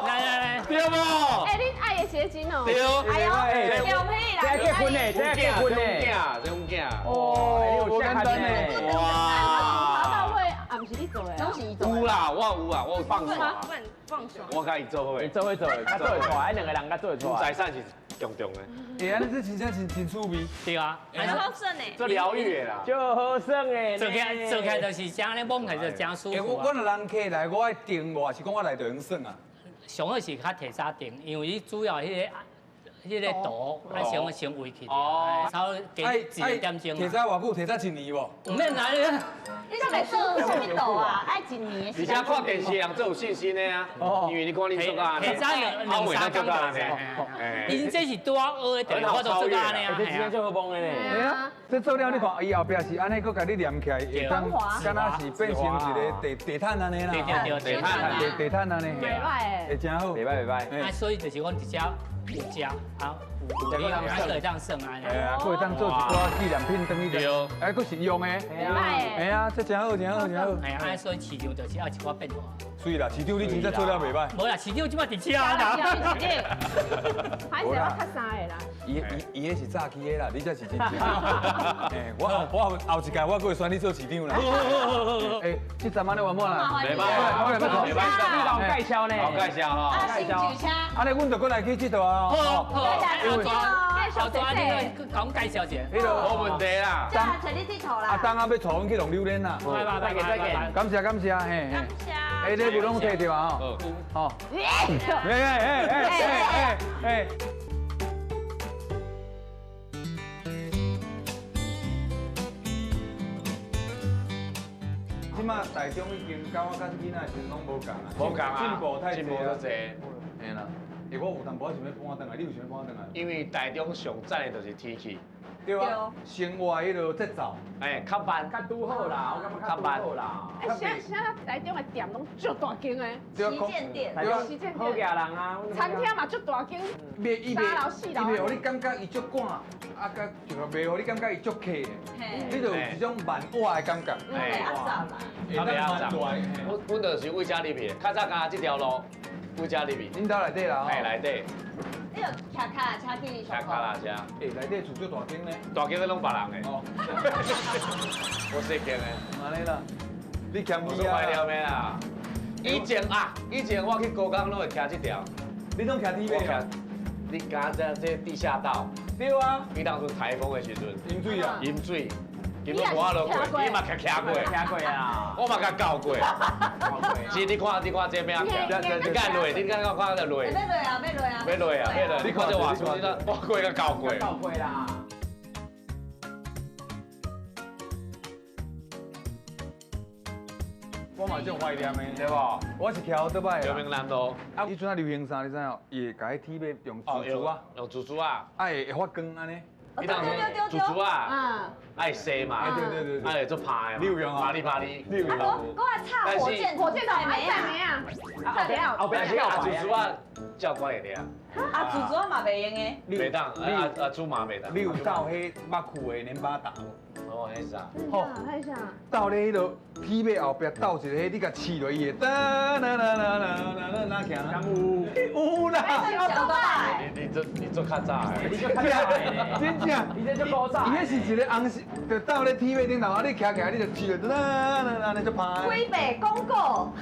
來來來，對無？欸，你愛的鞋子哦。對。哎呦，對屁啦！這結婚的，這結婚的，這阮囝。哦，無簡單呢。哇！茶道會啊，毋是你做的，攏是伊做。有啦，我有啊，我有放手。放手。我佮伊做伙。伊做伙做，較做會出來，兩個人較做會出來。財產是重重的。欸，按呢這真正真真趣味。對啊。很好耍呢。做療癒的啦。就好耍的。做起來做起來就是這按呢摸起來就真舒服。欸，我若人客來，我愛訂無，還是講我來就用耍啊？上好是較提早訂，因為你主要彼個圖愛先先圍起，差不多加一點鐘。提早偌久？提早一年無？毋免來。你敢會做啥物圖啊？愛一年。而且看電視人最有信心的啊，因為你看你做甲按呢，提早兩三工就會。𪜶這是拄仔學的，我都做甲按呢啊。這真正足好摸的呢。對啊，這做了你看，伊後壁是按呢，閣共你黏起來，會當敢若是變成一個地地毯按呢啦。對對對，地毯地毯按呢。袂歹。會真好。袂歹袂歹。啊，所以就是講直接有食啊，有啊，會當耍按呢。哎啊，閣會當做一寡紀念品轉去。對。哎，閣實用的。袂歹。哎呀，這真好，真好，真好。哎啊，所以市場就是愛一寡變化。是啦，市長你真正做了袂歹。無啦，市長這擺佇遮啦。市長，歹勢我較三个啦。伊伊彼是早期的啦，你這是真正。哎，我後後一屆我閣會選你做市長啦。哎，這陣按呢圓滿啦。袂歹，袂歹，袂歹。你老介紹呢？老介紹吼。啊，新舊車。按呢，阮就閣來去這佗啊。好，好。小抓，你去講介紹一下。彼個無問題啦。這揣你佚佗啦。啊，當下欲帶阮去弄榴蓮啦。拜拜，再見再見。感謝感謝，嘿。感謝。哎，禮物攏摕著啊？吼。好。哎哎哎哎哎哎。這馬台中已經佮我較囡仔的時陣攏無仝啊，無仝啊，進步太濟進步足濟。嘿啦，欸，我有淡薄仔想欲搬轉來，你有想欲搬轉來？因為台中上讚的就是天氣。對啊，生活彼个節奏，哎，較慢，較拄好啦，我感覺較拄好啦。欸，啥台中的店攏足大間的，旗艦店，旗艦店，好額人啊，餐廳嘛足大間，三樓四樓。伊袂予你感覺伊足趕，啊，佮就袂予你感覺伊足客的，你就有一種慢活的感覺。袂壓榨啦，較袂壓榨。阮就是為遮入去的，較早敢這條路，為遮入去。恁兜內底啦，嘿，內底。你有騎腳踏車去騎腳踏車。欸，內底厝足大間呢。大間攏別人的。哦。我細間的。按呢啦，你谦虛啊。我懷念的啦。以前啊，以前我去高工攏會騎這條。你攏騎鐵馬？你敢這地下道？對啊。伊當陣颱風的時陣。淹水啊！淹水。根本無法度過，你嘛騎騎過，騎過啊！我嘛共教過。是，你看，你看這欲按怎騎？你敢落？你敢看就落？欲落啊！欲落啊！欲落啊！欲落！你看這活出，你看我过共教过。教过啦。我嘛足懷念的，對無？我是騎奧特擺的。陽明南路。啊，彼陣仔流行啥？你知影？伊會共彼鐵馬用珠珠啊，用珠珠啊，啊會發光按呢。你當時珠珠啊，愛洗嘛，對對對，愛做拍的，你有用啊？拍你拍你，你有用。啊，我插火箭，火箭筒没啊？後壁但是啊，珠珠啊，照管會了。啊，珠珠嘛袂用的。袂當，啊啊，珠嘛袂當。你有走彼捌去的黏巴達無？哦，彼啥？吼，彼啥？斗咧彼个铁马后壁斗一个，你共试落伊会哒啦啦啦啦啦啦行。敢有？有啦。你做较早的，你做较早的，真正，你这足古早。伊彼是一个红色，就斗咧铁马顶头，啊，你徛起来，你就试落，啦啦啦，按呢就歹。规白广告。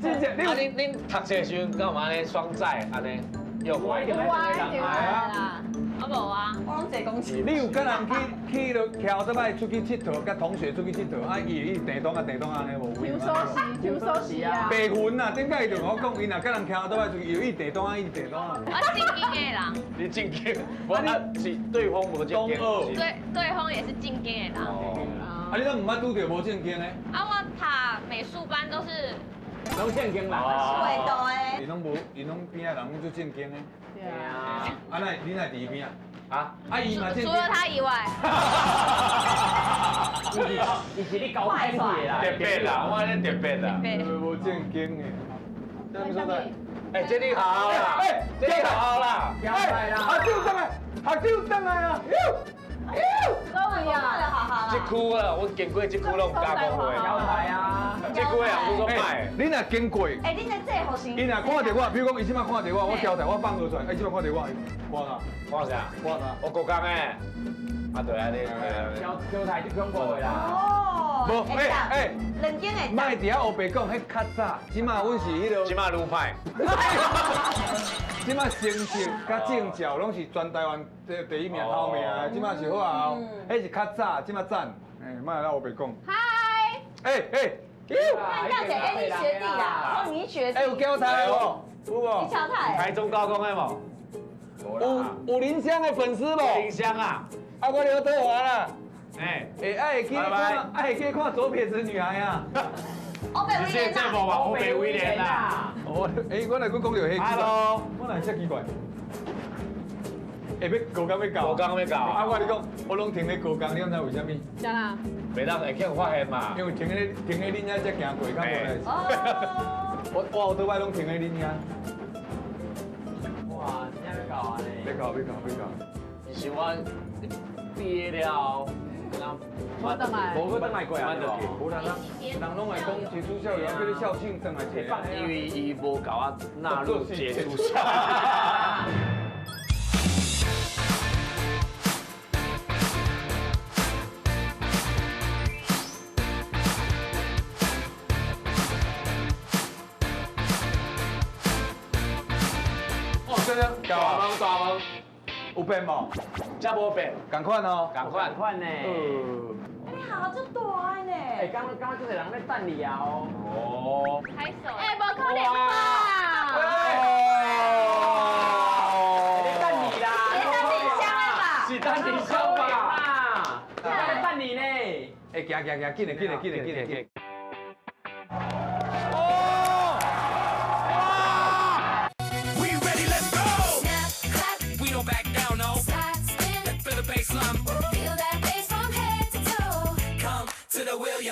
真正，你恁读册的时阵，敢有按呢双载按呢？有啊，一定爱啦。我无啊，我拢坐公车。你有佮人去去落骑倒摆出去𨑨迌，佮同学出去𨑨迌，啊伊会电动啊电动按呢无？抽锁匙，抽锁匙啊！白云啊，顶摆伊就共我讲，伊若佮人骑倒摆出去，伊会电动啊，伊电动啊。我正经的人。你正经，我是对方无正经。对，对方也是正经的人。啊，你拢毋捌拄著无正经的？啊，我读美术班都是。拢正经人。会道的。伊拢无，伊拢边仔人拢做正经的。对啊。啊，那你哪伫伊边仔？啊，啊伊嘛正经。除了他以外。伊是你搞偏去的啦。特别啦，我咧特别啦。无正经的。啥物所在？哎，这你好啦。哎，这你好啦。哎，学长转来，学长转来啊！都有啊。这区啊，我经过这区拢唔敢讲话。交代啊。这区的人拢说歹。你若经过，哎，你的制服是？伊若看到我，比如讲伊这摆看到我，我交代我放落出来，伊这摆看到我，看啥？看啥？看啥？我国工的。啊对啊，你交代就恐怖的啦。哦。无，哎哎，两间的。莫伫遐乌白讲，彼较早，这摆阮是彼个。这摆愈歹。这摆成绩佮证照拢是全台湾第一名头名的，这摆是好啊，彼是较早，这摆赞，哎，莫来乌白讲。嗨。哎哎。那大姐，哎，你学弟啦，哦，你学弟。哎，有交代无？有无？你交代。台中高工的无？有林湘的粉丝无？林湘啊。啊，我刘德华啦。哎，哎，爱去看，爱去看左撇子女孩啊。欧北威廉啦。欧北威廉啦。哦，哎，我来阁讲到彼。Hello，我哪会遮奇怪？会欲高工欲到，高工欲到。啊，我跟你讲，我拢停咧高工，你敢知为啥物？啥啦？袂当会去予发现嘛。因为停咧停咧恁遐才行过，较无代志。我后倒摆拢停咧恁遐。哇，真正欲到啊呢！欲到，欲到，欲到。其实我毕业了后，无转来，无阁转来过啊？无啦，人拢会讲杰出校友，叫你校庆转来一下。因为伊无共我纳入杰出校。哦，这样大问大问，有变无？这无变，仝款哦，仝款。仝款呢。你好，足大的呢。哎，刚刚这个人咧等你啊哦。哦。拍手。哎，无可能吧？哦。咧等你啦。是等林湘的吧？是等林湘吧？咧等你呢。哎，行行行，紧嘞紧嘞紧嘞紧嘞紧。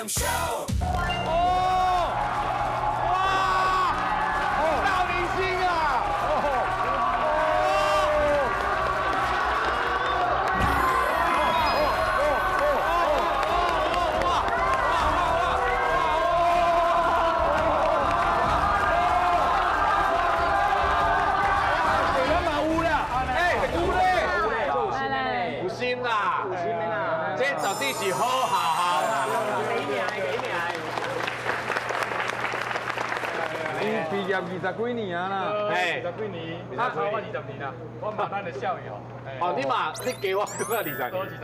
Show. 哦，哇，大明星啊！哦，咱嘛有啦，哎，有咧，有心的，有心啦，有心的啦，这绝对是好学校。毕业20几年啊啦，哎， 20几年，啊，我20年啦，我嘛咱的校友。哦，你嘛，你加我阁20年。多20年。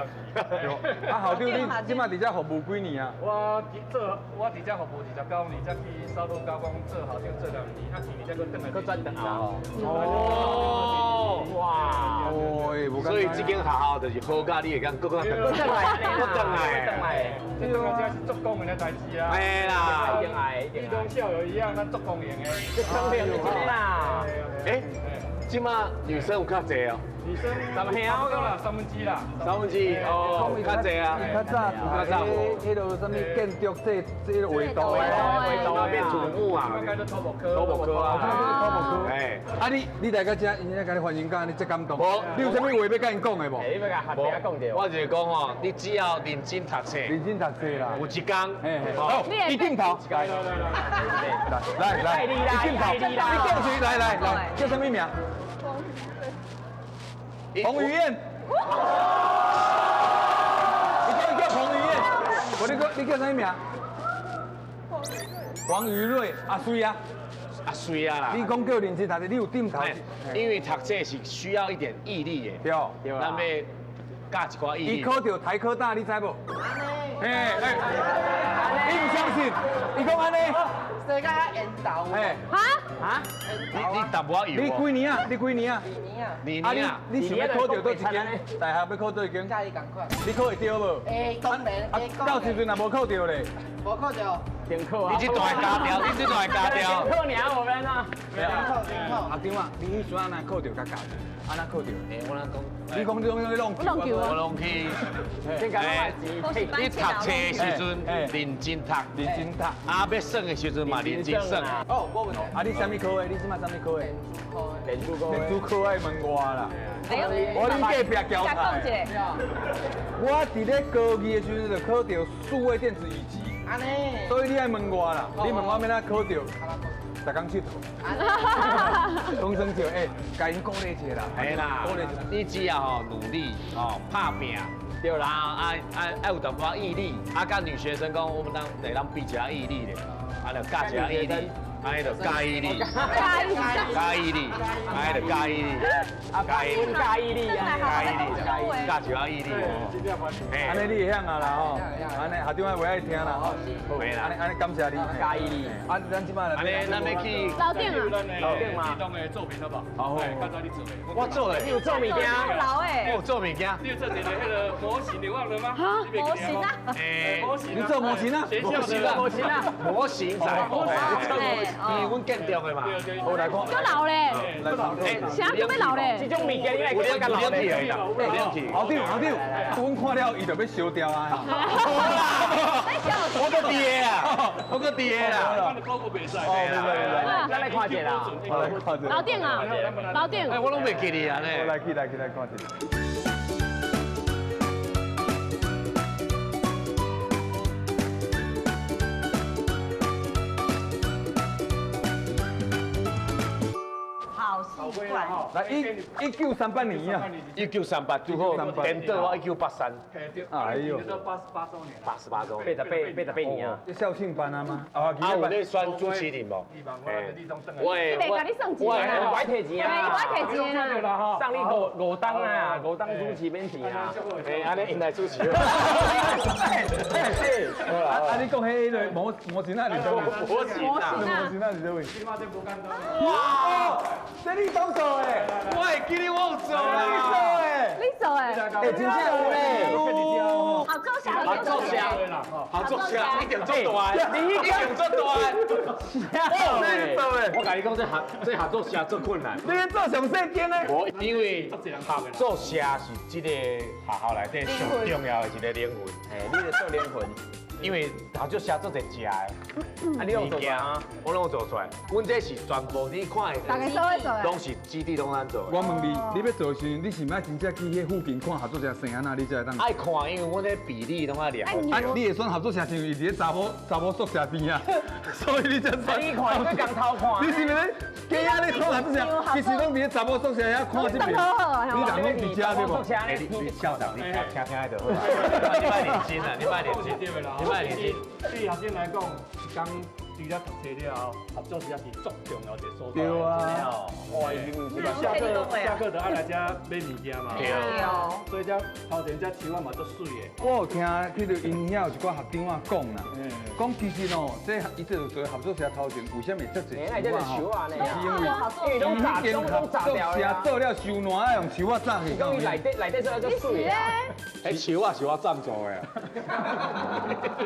啊，校长，你这马伫遮服务几年啊？我伫遮服务29年，才去首都高工做校长做2年，啊，去年才阁转来。阁转转来哦。哦，哇，哦，所以这间学校就是好甲你会当阁转来，阁转来，阁转来，转来。这转来这是足光荣的代志啊！嘿啦，一定爱，一定你同校友一样，咱足光荣的。足光荣的啦。哎，这马女生有较济哦。女女生差不多啦，1/3啦。1/3哦，較濟啊。較早較早迄落啥物建築這個畫圖的，畫圖變土木啊。土木科。土木科啊。土木科。哎，啊你來到這，𪜶遮共你歡迎甲你這感動。你有啥物話欲共𪜶講的無？你欲共學弟講著。我就是講吼，你只要認真讀冊，認真讀冊啦。有一天，好，一鏡頭。來來來，一鏡頭，你叫誰？來來來，叫啥物名？彭於晏。你叫彭於晏，我你叫啥物名？王於瑞，阿水啊，阿水啊啦。你講叫認真讀冊，你有點頭。因為讀冊是需要一點毅力的。對，咱欲教一寡毅力。伊考著台科大，你知無？哎哎，你毋相信？伊講按呢？世界較緣投。嘿。哈？哈？你答我有。你幾年啊？你幾年啊？二年啊。你想欲考著佗一間？大學欲考佗一間？佮伊仝款。你考會著無？會，當然。啊，到時陣若無考著咧？無考著。停課啊！你這段加掉，你這段加掉。停課爾無免啊。停課停課。學長啊，你彼時按怎考著較教？按怎考著？欸，我哪講？你講你攏弄弄球啊？我攏去。你讀冊的時陣認真讀，認真讀。啊，欲耍的時陣嘛認真耍。哦，無問題。啊，你啥物科的？你這馬啥物科的？電子科。電子科愛問我啦。我恁隔壁交代。我佇咧高二的時陣就考著數位電子乙級。所以你愛問我啦，你問我欲按怎考著？逐工𨑨迌，講耍笑，欸，共𪜶鼓勵一下啦，係啦，鼓勵一下。你只要吼努力吼拍拚，對啦，愛有淡薄毅力，啊，佮女學生講，我們當會當比一下毅力咧，啊，就教一下毅力。按呢就教毅力，教毅力，按呢就教毅力，教毅力，教毅力啊，教毅力，教一下毅力。按呢你會曉啊啦吼，按呢校長也袂愛聽啦吼。按呢按呢感謝你，教毅力。啊，咱這擺按呢咱欲去樓頂啊，樓頂嘛，自動的作品好不好？好，剛才你做的，我做的，你有做物件？我有做物件。你有做一个彼个模型，你忘了嗎？模型啊？模型。你做模型啊？模型啊，模型啊，模型仔。伊阮建築的嘛，好來看。閣老咧，啥閣欲老咧？這種物件你來講較老咧。有冷氣。校長，校長，阮看了伊就欲燒掉啊！我閣佇的啊，我閣佇的啦。哦，咱來看一下啦。來看一下。樓頂啊，樓頂。哎，我攏袂記得啊咧。來去來去來看一下。來1938年啊，1938拄好，顛倒我1983，哎呦，88週年，88週年，88年啊，這校慶班啊嗎？啊，有咧選主持人無？我袂共你算錢啊，我愛提錢啊，我愛提錢啊，送你五檔啊，5檔主持免錢啊，哎，按呢𪜶來主持。啊，你講彼个模型啊是啥物？模型啊，模型啊是啥物？哇，這你當做的？我會記得我有做啦。你做的？你做的？欸，真正有咧。好做啥？好做啥？好做啥？一定做大的，你一定做大的。你做的？我共你講，這合作社足困難。你做上細間的？無，因為合作社是這個學校內底上重要的一個靈魂。嘿，你咧做靈魂。因為合作社做濟食的，啊，你有做啊？我攏有做出來。阮這是全部你看的，大家做伙做的，攏是基地攏咱做的。我問你，你欲做的時陣，你是毋愛真正去彼附近看合作社生按怎，你才會當？愛看，因為阮這比例攏愛量。啊，你會選合作社是因為伊佇咧查某宿舍邊啊，所以你才選。你看，你共偷看。你是毋是咧假仔咧看合作社？其實攏佇咧查某宿舍遐看這邊。你人攏佇遮對無？欸，你校長，你聽聽就好。你莫認真啊，你莫認真，你莫認真。對學生來講，一工除了讀冊了後，合作社是足重要一個所在。對啊，哇，下課就愛來遮買物件嘛。對。所以遮頭前遮樹仔嘛足媠的。我有聽彼個𪜶遐有一寡學長仔講啦，講其實哦，這伊這做合作社頭前為啥物遮濟樹仔吼？是因為伊間合作社做了收爛，愛用樹仔紮起。因為內底做了足媠啊。彼樹仔是我贊助的。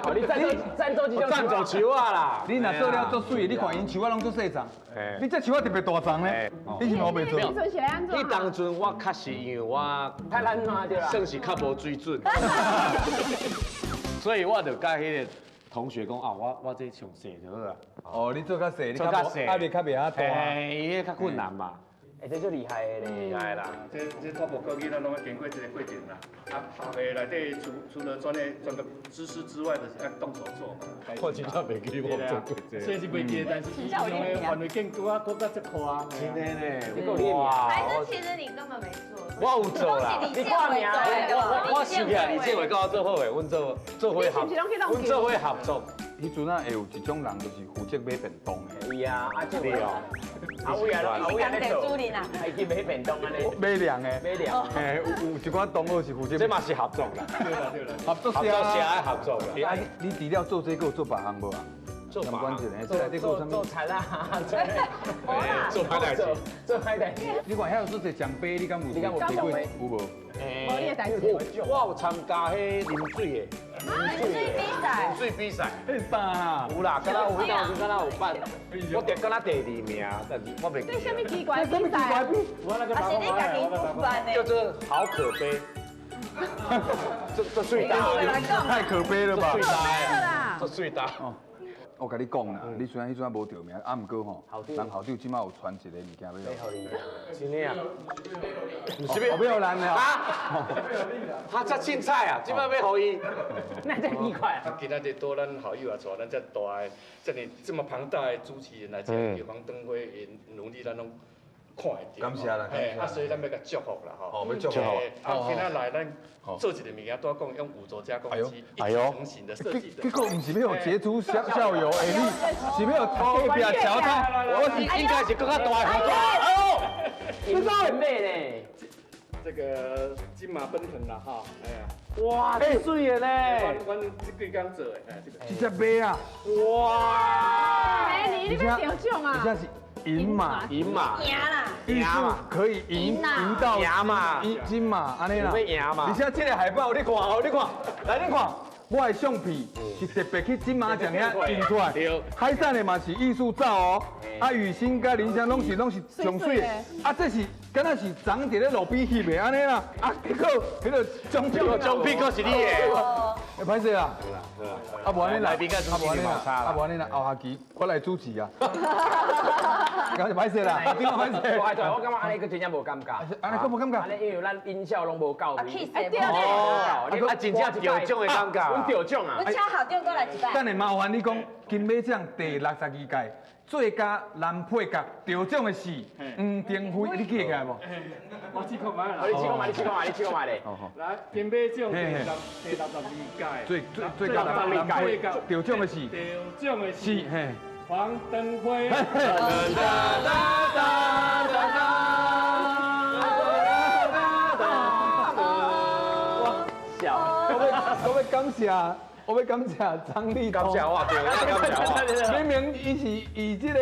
哦，你贊助這種贊助樹仔啦。你若做了足媠，你看𪜶树仔拢足细丛，你这树仔特别大丛咧，你是无袂做？迄阵是按怎？彼当阵我确实因为我较懒惰对啦，算是较无水准，所以我就佮彼个同学讲啊，我这上细就好啊。哦，你做较细，你做较细，压力较袂遐大。嘿，伊彼较困难嘛。哎，这足厉害的咧，厉害啦！这拓扑课囡仔拢要经过这个过程啦。啊，学的内底除了专业知识之外，就是爱动手做嘛。我真正袂记我做过这。虽然是袂记，但是伊用的范围更多啊，搁较这宽啊。真的呢，哇！还是其实你根本没做。我有做啦，你挂名。我想起来，李建伟跟我做好的，阮做做伙合，阮做伙合作。彼阵啊，会有一种人，就是负责买便当的。对啊，阿建伟哦，阿伟啊，阿伟啊，咧做，还去买便当按呢？买粮的，买粮。嘿，有一寡同学是负责。这嘛是合作啦。对啦对啦，合作社爱合作啦。啊，你除了做这个，有做别项无啊？做别项。做做菜啦，做歹代志，做歹代志。你看遐有做济奖杯，你敢有？你敢有提过？有无？无你的代志。我有参加彼啉水的。啉水比赛。啉水比赛。彼啥啊？有啦，敢若有彼当时敢若有办，我得敢若第二名，但是我袂记。这啥物奇怪比赛？啊是你家己办的？叫做好可悲。这水大，太可悲了吧？水大，这水大。我共你讲啦，你虽然彼阵无得名，啊，毋过吼，人校长这马有传一个物件欲予你。真的啊？毋是欲予咱的啊？他这凊彩啊，这马欲予伊，那这奇怪啊！今仔日拄咱校友也带咱这大的、这么这么庞大的主持人来这黄登辉𪜶努力，咱拢看会著。感谢啦，啊，所以咱欲共祝福啦吼。哦，欲祝福。啊，今仔来咱做一个物件，拄仔讲用五轴加工机，哎呦，成型的设计的。结果毋是欲杰出校校友，哎，你是欲隔壁桥头，我是应该是阁较大的合作。哎呦，你做咩呢？这个金马奔腾啦哈，哎呀，哇，这水的咧！阮这几工做的，哎，这个。这只马啊！哇！哎，你你欲得奖啊？而且是银马，银马，赢啦！艺术可以赢赢到赢嘛，金马，按呢啦。欲赢嘛？而且这个海报你看哦，你看，来你看，我的相片是特别去金马奖遐印出来。海产的嘛是艺术照哦，啊，雨欣佮林湘拢是上媠的，啊，这是敢若是长伫咧路边翕的按呢啦，啊，结果彼个奖品，奖品阁是你的，会歹势啦，啊，无按呢啦，啊无按呢啦，啊无按呢啦，后学期我来主持啊。敢是歹势啦，顶个歹势。我对，我感觉按呢阁真正无尴尬。按呢阁无尴尬。按呢因为咱音效拢无够。啊，哎对哦，啊，真正得奖的尴尬。阮得奖啊！阮请校长阁来一摆。等下麻烦你讲，金马奖第62届最佳男配角得奖的是黄登辉，你记得起来无？我试看觅啦。你试看觅，你试看觅，你试看觅咧。来，金马奖第62届最佳男配角得奖的是。得奖的是。嘿。黄登辉。笑。我欲感谢张立东。感谢我，对，感谢我。明明伊是以这个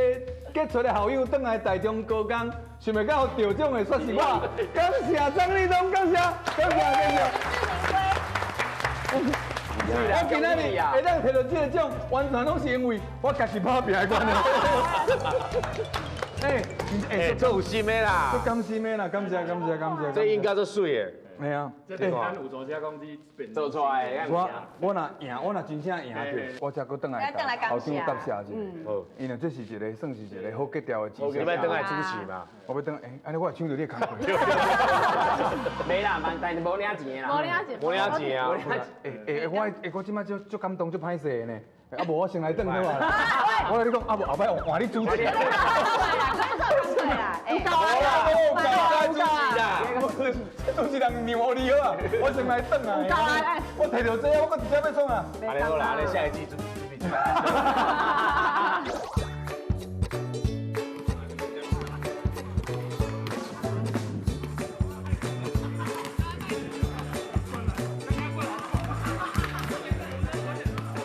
杰出的校友转来台中高工，想袂到得奖的却是我。感谢张立东，感谢，感谢，感谢。我今仔日会当摕到这个奖，完全拢是因为我家己打拼的关系。哎，哎，这有心的啦，这甘心的啦，感谢感谢感谢。这应该做媠的。嘿啊，这是咱有组织公司做出来的。我若赢，我若真正赢著，我才阁转来校长答谢一下。好，因为这是一个算是一个好格调的。你欲转来主持嘛？我欲转，欸，按呢我会抢著你的工课。没啦，但是无领钱啦。无领钱。无领钱啊！欸欸，我这摆足足感动，足歹势的呢。啊无我先来转好啊。我共你讲，啊无后摆换你主持。对啦，有够啦，有够啦，主持啦。主持人让予你好啊，我先来转啊。我摕著这个，我阁直接欲创啊。按呢好啦，按呢下一季主持你。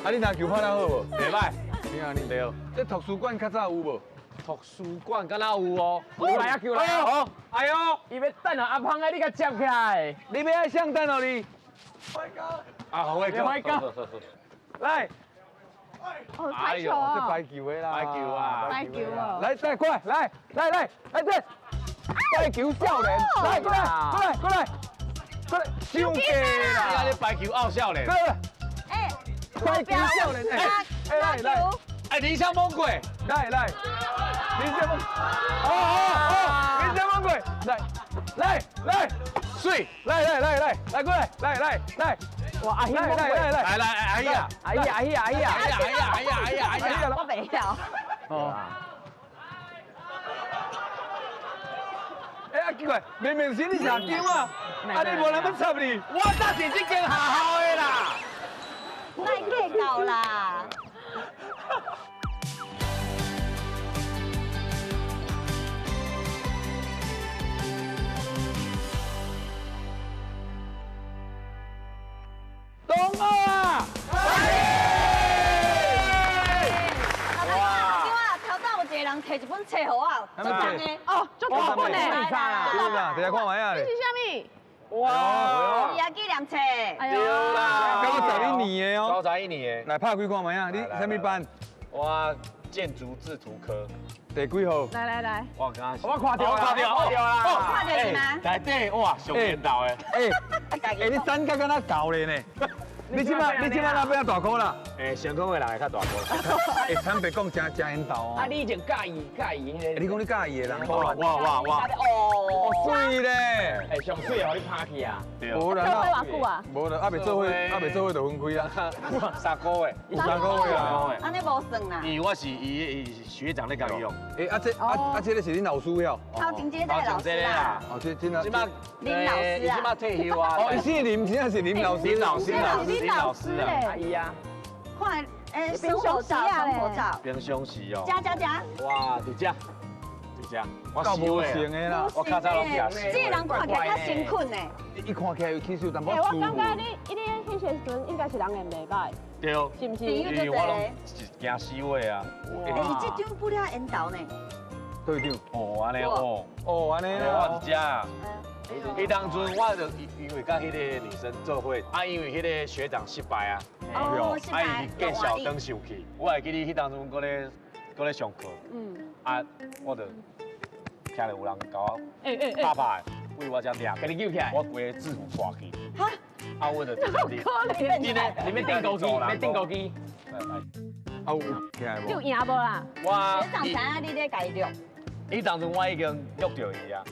啊，你篮球拍得好无？袂歹。你啊你。对。这图书馆较早有无？图书馆敢若有哦。有来啊，球来啊！好，哎呦，伊欲等啊，阿芳啊，你共接起来。你欲爱上等哦你。啊，好，我来。哦，排球啊！这排球的啦，排球啊，排球哦！来，来过来，来来来来这排球少年，来过来过来过来过来，伤过啦！你排球傲少年，哎，排球少年，哎，来来，哎，林香魔鬼，来来，林香魔，哦哦哦，林香魔鬼，来来来，水，来来来来来过来，来来来。哇！阿姨，来来来来来，阿姨啊，阿姨阿姨阿姨阿姨阿姨阿姨阿姨阿姨，我袂晓。哦。哎啊，奇怪，明明是你下场啊，啊你无人欲插你，我早是这间学校的啦。莫计较啦。东奥啊！哇！头早有一个人提一本册予我，足重的哦，足大本的，对啦，等下看觅啊。这是啥物？哇！伊也纪念册。对啦，91年的哦。91年的。来拍开看觅啊！你啥物班？我建筑制图科。第几号？来来来。我刚我看到，看到，看到啦！看到是吗？内底哇，上缘投的。哎哎，你三角敢若厚咧呢？你这摆你这摆哪变大箍啦？哎，成功的人会较大箍。哎，坦白讲，真真缘投哦。啊，你以前佮意佮意彼个？你讲你佮意的人？哇哇哇！哦，水咧！哎，上水予你拍去啊！无啦，做伙偌久啊？无啦，啊未做伙，啊未做伙就分开啊。3个月，有3个月啊。按呢无算啦。因为我是伊学长咧共伊用。哎，啊这啊啊这个是恁老师哟？头前这个老师啦。哦，这这林老师啊。这摆退休啊。哦，伊姓林，真正是林老师。林老师，林老师啊。阿姨啊。看，哎，生活照，生活照。平常时哦。加加加。哇，伫遮，伫遮。我够无成的啦，我较早拢食。这个人看起来较诚恳呢。伊看起来其实有淡薄。哎，我感觉你迄时阵应该是人缘袂歹。对。是毋是？因为我拢惊死话啊。哎，伊这张不了缘投呢。对张。哦，按呢哦。哦，按呢。我伫遮。彼当阵我就因为佮彼个女生做伙，啊，因为彼个学长失败啊，啊，伊见小灯生气。我会记得彼当阵阁咧上课，啊，我就听到有人共我拍拍，为我遮掠，共你救起来，我规个制服破去，哈，啊，我就你咧，你欲钉高机，欲钉高机，啊有起来无？有赢无啦？我学长知影你咧共伊掠。彼当阵我已经约著伊啊，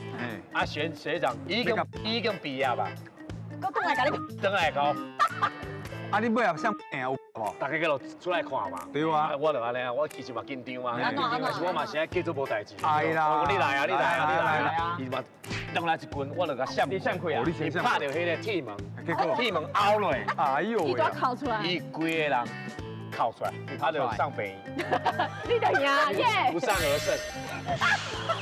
啊学学长已经毕业吧，阁转来共你，转来共。啊你尾后啥赢有无？大家阁落出来看嘛。对啊。我就按呢，我其实嘛紧张啊，但是我嘛是爱叫做无代志。哎啦，我讲你来啊，你来啊，你来啊。伊嘛转来一棍，我就共闪。你闪开啊？伊拍著彼个铁门，铁门凹落。哎呦！伊都哭出来。伊规个人。哭出来，他就上病院。你就赢耶！不战而胜。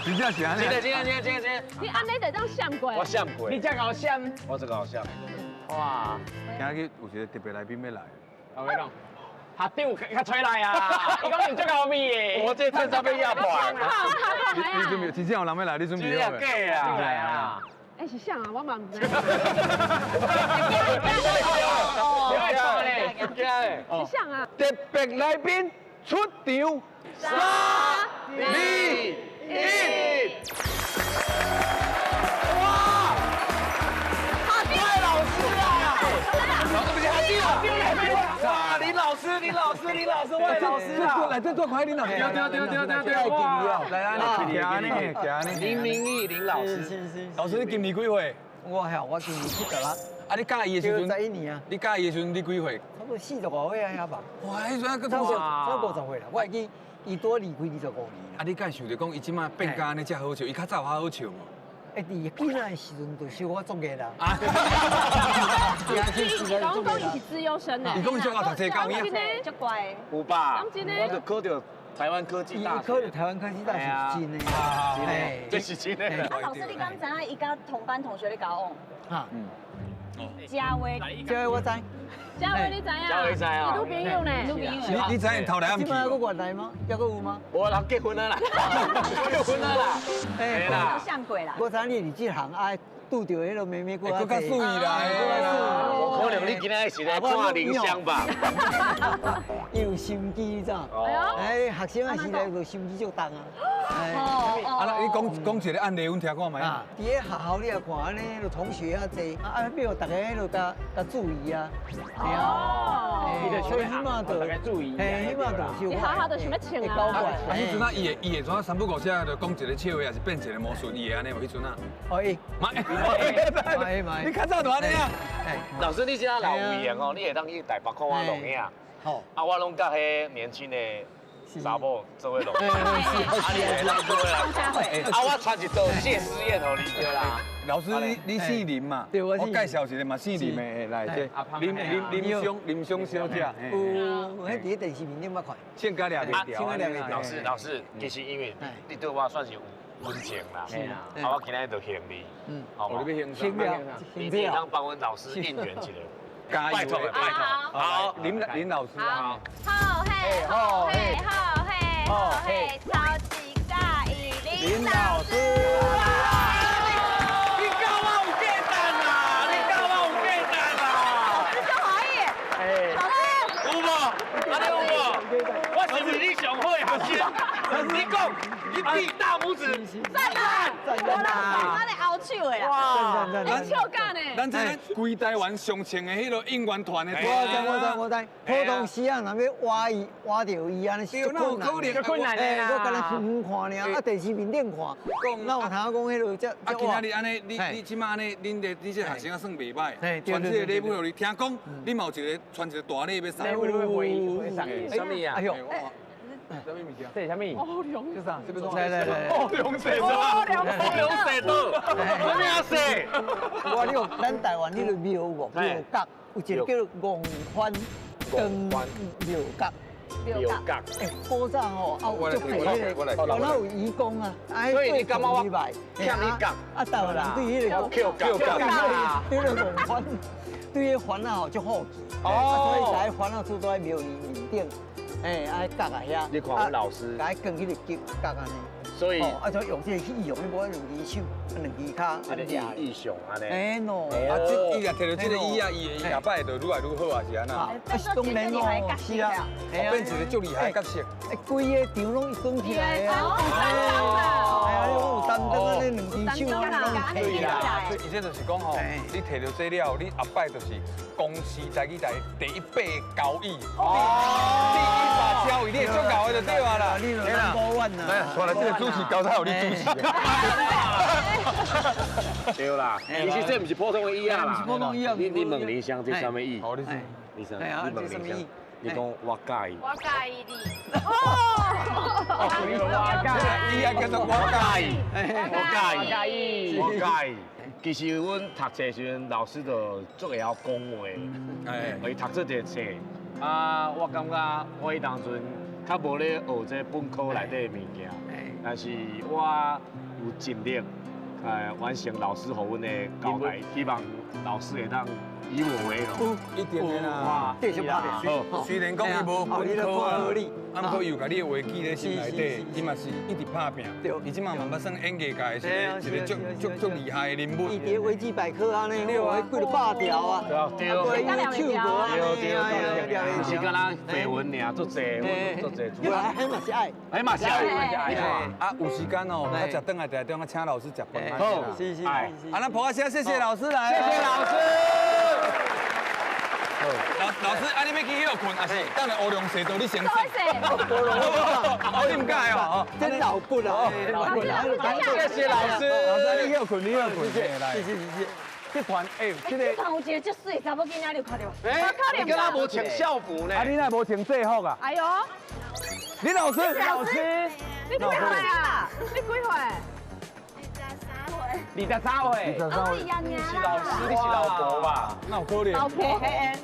真正是按呢。真的真的真的真的。你按呢就当闪过。我闪过。你这够闪。我这够闪。哇！今日有一个特别来宾欲来。阿伟讲，学长较吹来啊！伊讲你足够味的。我这衬衫欲压破。你准备，真正有人欲来，你准备好未？真假啊？来啊！哎，是啥啊？我嘛毋知。你爱错咧，惊咧。是啥啊？特别来宾出场，3、2、1。哇！赖老师啊！老师不是阿弟啊！哇，林老师，林老师，林老师，赖老师啊！来，这做快林老师。对对对对对对，哇！来来来，行呢，行呢。林明义林老师，老师，你今年几岁？我吓，我今年76。啊，你教伊的时阵，11年啊。你教伊的时阵，你几岁？差不多45岁啊，遐吧。哇，彼阵阁差不多50岁啦。我会记，伊拄离开25年。啊，你敢想著讲，伊这摆变甲按呢遮好笑，伊较早有较好笑无？哎，伫囡仔的时阵就小可作业啦。啊！伊讲伊是资优生呢。伊讲伊足𠢕读册，够有影。足乖。有吧？我就考著台湾科技大学。考著台湾科技大学是真的，真的，这是真的。啊，老师，你敢知影伊佮同班同学咧交往？哈。嘉威。嘉威我知。嘉威你知影？嘉威知啊。你女朋友呢？女朋友。你知影头来暗去？这摆阁原来吗？还阁有吗？无人结婚啊啦，结婚啊啦。哎啦。有相过啦。我知你伫这行爱拄著彼个妹妹閣較水啦，無可能你今仔是來看林湘吧？伊有心機，你知？哎，學生仔時代就心機足重啊。啊，你講講一個案例，阮聽看覓啊？佇咧學校你也看，按呢，同學較濟，啊，變大家彼落較較注意啊。對啊。所以彼馬就大家注意。嘿，彼馬就你好好的想欲穿啊。啊，彼陣啊，伊會怎三不五時就講一個笑話，還是變一個魔術，伊會按呢無？彼陣啊。哦，會。會會。你較早就按呢啊？老師，你這老有闲哦，你會當去台北看我錄影。好。啊，我攏佮彼年輕的查某做伙錄。啊，你會當做伙來。啊，我穿一套謝師宴予你。對啦。老師，你姓林嘛？對，我我介紹一個嘛姓林的來，這林湘小姐。有，彼佇咧電視面頂捌看。性格掠袂掉。老師，老師，其實因為你對我算是有溫情啦，啊，我今仔日就還你，好無？你你當幫阮老師應援一下，拜託拜託。好，林老師好。好嘿，好嘿，好嘿，好嘿，超級佮意林老師。你教我有價值啦！你教我有價值啦！你足歡喜，老師有無？按呢有無？我是毋是你上好的學生？你講，你比大拇指，讚讚，我啦，按呢拗手的啦，哇，咱笑干呢？咱這規台灣上穿的彼个應援團的，我知我知我知，普通時啊，若欲挖伊挖著伊按呢是足困難，足困難的啦。我干焦遠遠看爾，啊電視面頂看，哪有通講彼落這。啊，今仔日按呢，你這馬按呢，恁的你這學生仔算袂歹，傳這个禮物予你，聽講你嘛有一個傳一個大禮欲送。禮物欲回送，啥物啊？哎喲。啥物物件？這是啥物？烏龍。這啥？這來來來。烏龍茶道。烏龍茶道。啥物啊？茶？我你講，咱台灣彼个廟無廟角，有一个叫做戇番光廟角。廟角。欸，古早吼，啊有足濟彼个，敢若有移工啊，所以你感覺我欠你角？啊，台灣人對彼个叫角，對彼个戇番，對彼番仔吼足好奇，哦，所以在番仔厝都喺廟裡面頂。哎，愛角啊遐，你看阮老師，共伊扛彼个角角按呢，所以啊，就用這個去用，無兩隻手，兩隻跤，按呢意象按呢。哎喏，啊，這伊若提著這個椅仔，伊會下擺就愈來愈好啊，是按怎？啊，當然咯，是啊，變一個足厲害的角色。哎，規个場攏伊扛起來啊！哎呀，你有擔當啊，你兩隻手攏提起來。伊這就是講吼，你提著這了，你後擺就是公視台語台第一把交椅。哦。第一把交椅，你會足𠢕的就對啊啦。你 number one 啊！來，出來這個主持交代予你主持。對啦，其實這毋是普通的椅仔啦，毋是普通椅仔。你問林湘這啥物椅？哦，你是林湘，你問林湘，你講我佮意。我佮意你。哦。我佮意，伊也叫做我佮意，我佮意，我佮意。其實阮讀冊時陣，老師就足會曉講話，哎，伊讀這個冊。啊，我感覺我彼當陣較無咧學這本科內底的物件，但是我有盡力，完成老師予阮的交代，希望老師會當以我為榮。一定的啦，繼續拍拼。雖然講伊無本科啊，啊，毋過伊有共你的話記咧心內底，伊嘛是一直拍拚。伊這馬嘛捌算演藝界是一個足足足厲害的人物。伊佇維基百科按呢，哦，幾落百條啊，對，對，手無按呢，對，毋是敢若緋聞爾，足濟，足濟。彼嘛是愛，彼嘛是愛。啊，有時間哦，咱食頓來台中啊，請老師食飯。好，是是是。啊，咱抱仔聲，謝謝老師來。謝謝老師。老師，啊，你欲去彼落睏，還是等下烏龍茶道你先洗？哦，你毋佮意哦，真老骨啊！老骨啊！謝謝老師，老師你歇睏，你歇睏，謝謝謝謝。這團哎，這個這團有一個足媠查某囡仔，你有看著無？哎，你敢若無穿校服呢？啊，你哪無穿制服啊？哎呦，林老師，老師，你幾歲啊？你幾歲？23歲。23歲。你是老師，你是老婆吧？哪有可能？老婆。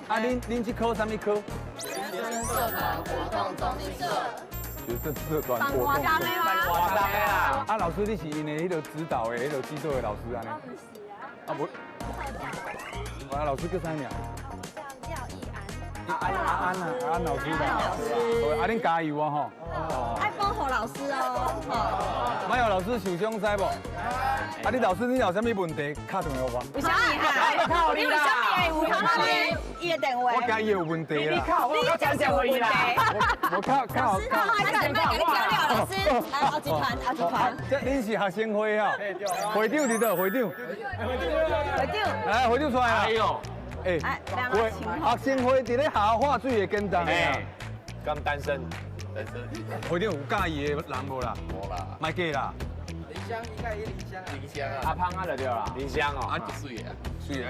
啊，恁這考啥物科？學生社團活動總社。學生社團活動。辦活動的嗎？辦活動的啦。啊，老師，你是𪜶的彼个指導的、彼个指導的老師按呢？我毋是啊。啊無。啊，老師叫啥名？我叫廖義安。阿安阿安啊，阿安老師啦。啊，恁加油啊吼！愛保護老師哦。馬友老師受傷知無？啊，你老師，你有啥物問題敲電話我？為啥物哈？你為啥物會有伊的電話？我驚伊有問題啦。你敲我，我講講予伊啦。我敲敲。老師，他準備給你交了，老師。來，後一團，後一團。這恁是學生會啊？會長佇倒？會長。會長。來，會長出來啊！哎呦，哎，學生會佇咧校化水會簡單的啊。敢單身？單身。會長有佮意的人無啦？無啦。莫假啦。林香應該是林香，林香啊，阿胖啊就對啦。林香哦，啊，水啊，水哎。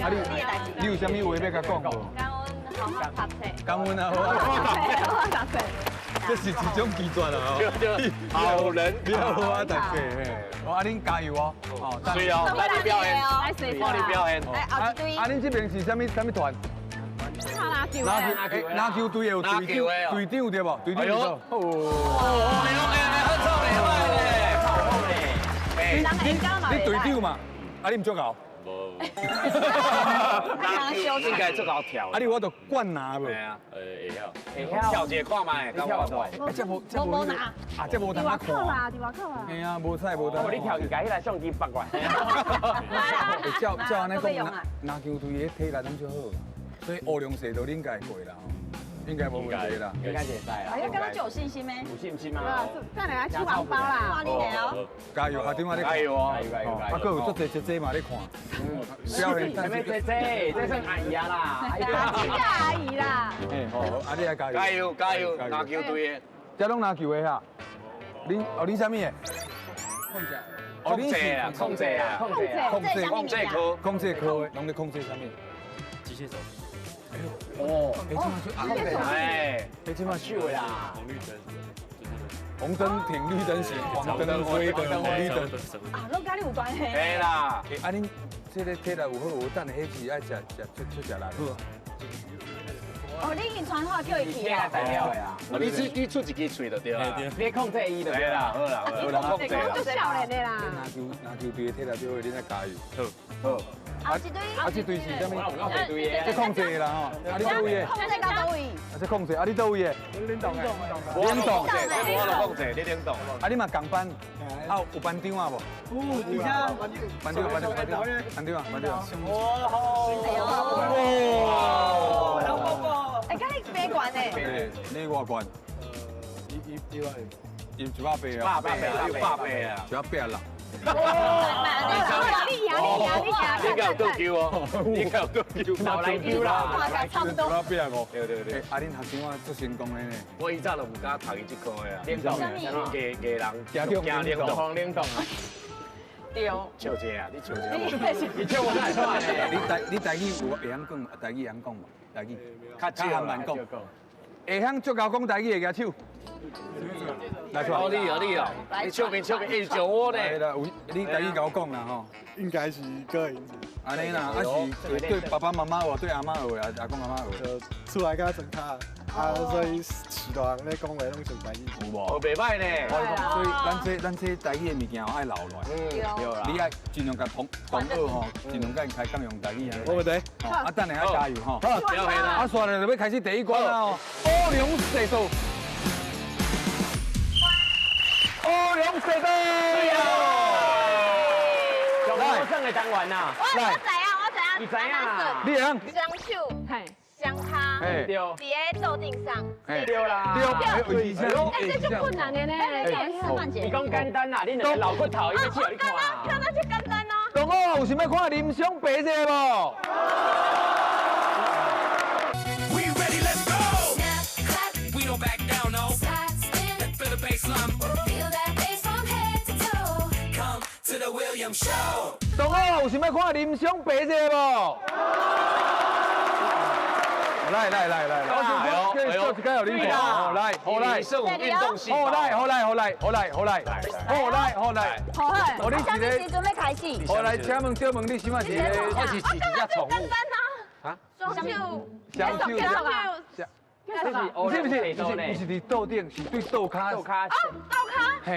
啊你，你有啥物話欲共講無？感恩好好讀冊。感恩啊，好好讀冊。這是一種拒絕啦，好人，你好好讀冊嘿。啊，恁加油哦！哦，水哦，來你表演，看你表演。哎，後一隊。啊，恁這邊是啥物啥物團？籃球。籃球隊有隊長，隊長對無？隊長。哎呦，哦，哎呦，哎，很臭嘞，歹嘞，你隊長嘛？啊，你毋足𠢕？無。應該足𠢕跳。啊，你有法度灌籃無？會啊，會曉。會曉。跳一個看覓，敢有法度？啊，這無這無啊，這無通啊看。佇外口啦，佇外口啦。嘿啊，無彩無通。你跳伊家彼個相機拍過來。照照按呢講，籃球隊的體力攏足好，所以烏龍賽都應該過啦，應該無問題啦，應該會使啦。哎呀，敢若就有信心咩？有信心嗎？等下來搶紅包啦！看你的哦。加油，學長啊！加油哦！加油加油！啊，閣有足濟姐姐嘛咧看。表演，啥物姐姐？這算阿姨啊啦！阿姨啦！哎，好，啊你愛加油！加油加油！籃球隊的，這攏籃球的哈。恁哦，恁啥物的？控制。控制啊！控制啊！控制控制控制科，控制科的，攏咧控制啥物？機械手臂。哦，哎，哎，這馬手啦！紅綠燈。紅燈停，綠燈行，黃燈灰燈紅綠燈。啊，攏佮你有關係。對啦。啊，恁這個體力有好有，等下彼是愛食食出出食力。哦，你已經傳話叫伊去啊。你出一支喙就對啦。你控制伊就對啦，好啦，好啦，控制啦。足少年的啦。籃球隊的體力最好，恁愛加油。好。好。啊，這隊。啊，這隊是啥物？這控制啦吼。啊，你佗位的？控制到佗位？啊，這控制，啊，你佗位的？領導。領導。我都控制，你領導。啊，你嘛仝班？啊，有班長啊無？有，班長，班長，班長，班長，班長。哇！哇！老婆婆。哎，敢你爬懸的？你偌懸？伊180啊。 180，180啊。 186。哇！你赢，你赢，你赢！你敢有倒球哦？你敢有倒球？老来球啦！差不多。 185。对对对。啊，恁学生我足成功的呢。我以前就毋敢讀伊這科的啊。領導。艺艺人，惊领导，领导。对。笑者啊！你笑者。你笑我哪会出来呢？你台语有会晓讲，台语会晓讲无？台语。较较慢讲。会晓足𠢕讲台语的举手。来出来。哦，你哦，你哦，你笑面笑面，会上我呢。有，你台语共我讲啦吼。应该是个人。按呢啦，啊是对爸爸妈妈学，对阿嬷学，阿公阿嬷学。就厝内较庄跤，啊，所以饲大汉咧讲话拢用台语。有无？哦，袂歹呢。所以咱这台语的物件爱留落来。对啦。你爱尽量共同同学吼，尽量共𪜶开讲用台语啊。无问题。啊，等下爱加油吼。好，表现啦。啊，煞来就欲开始第一关啦哦。乌龙隧道。乌龙隧道。来，上个单元呐。我知影，我知影。你知影？你会晓？双手，双跤，对。伫咧桌顶上。对啦。对。哎，这足困难的呢。你讲简单啦，你两个老骨头，伊欲试予你看。看那就简单咯。同学有想欲看林双白这个无？同学有想欲看林双白这个无？来来来来，我先做一摆予恁看。好来，好来，好来，好来，好来，好来，好来，好来，好来，好来。好，你是咧准备开始？好来，请问小问你什么是？我是饲一只宠物。啊？双手，双手，不是不是不是不是伫桌顶，是对桌跤。桌跤。哦，桌跤。嘿。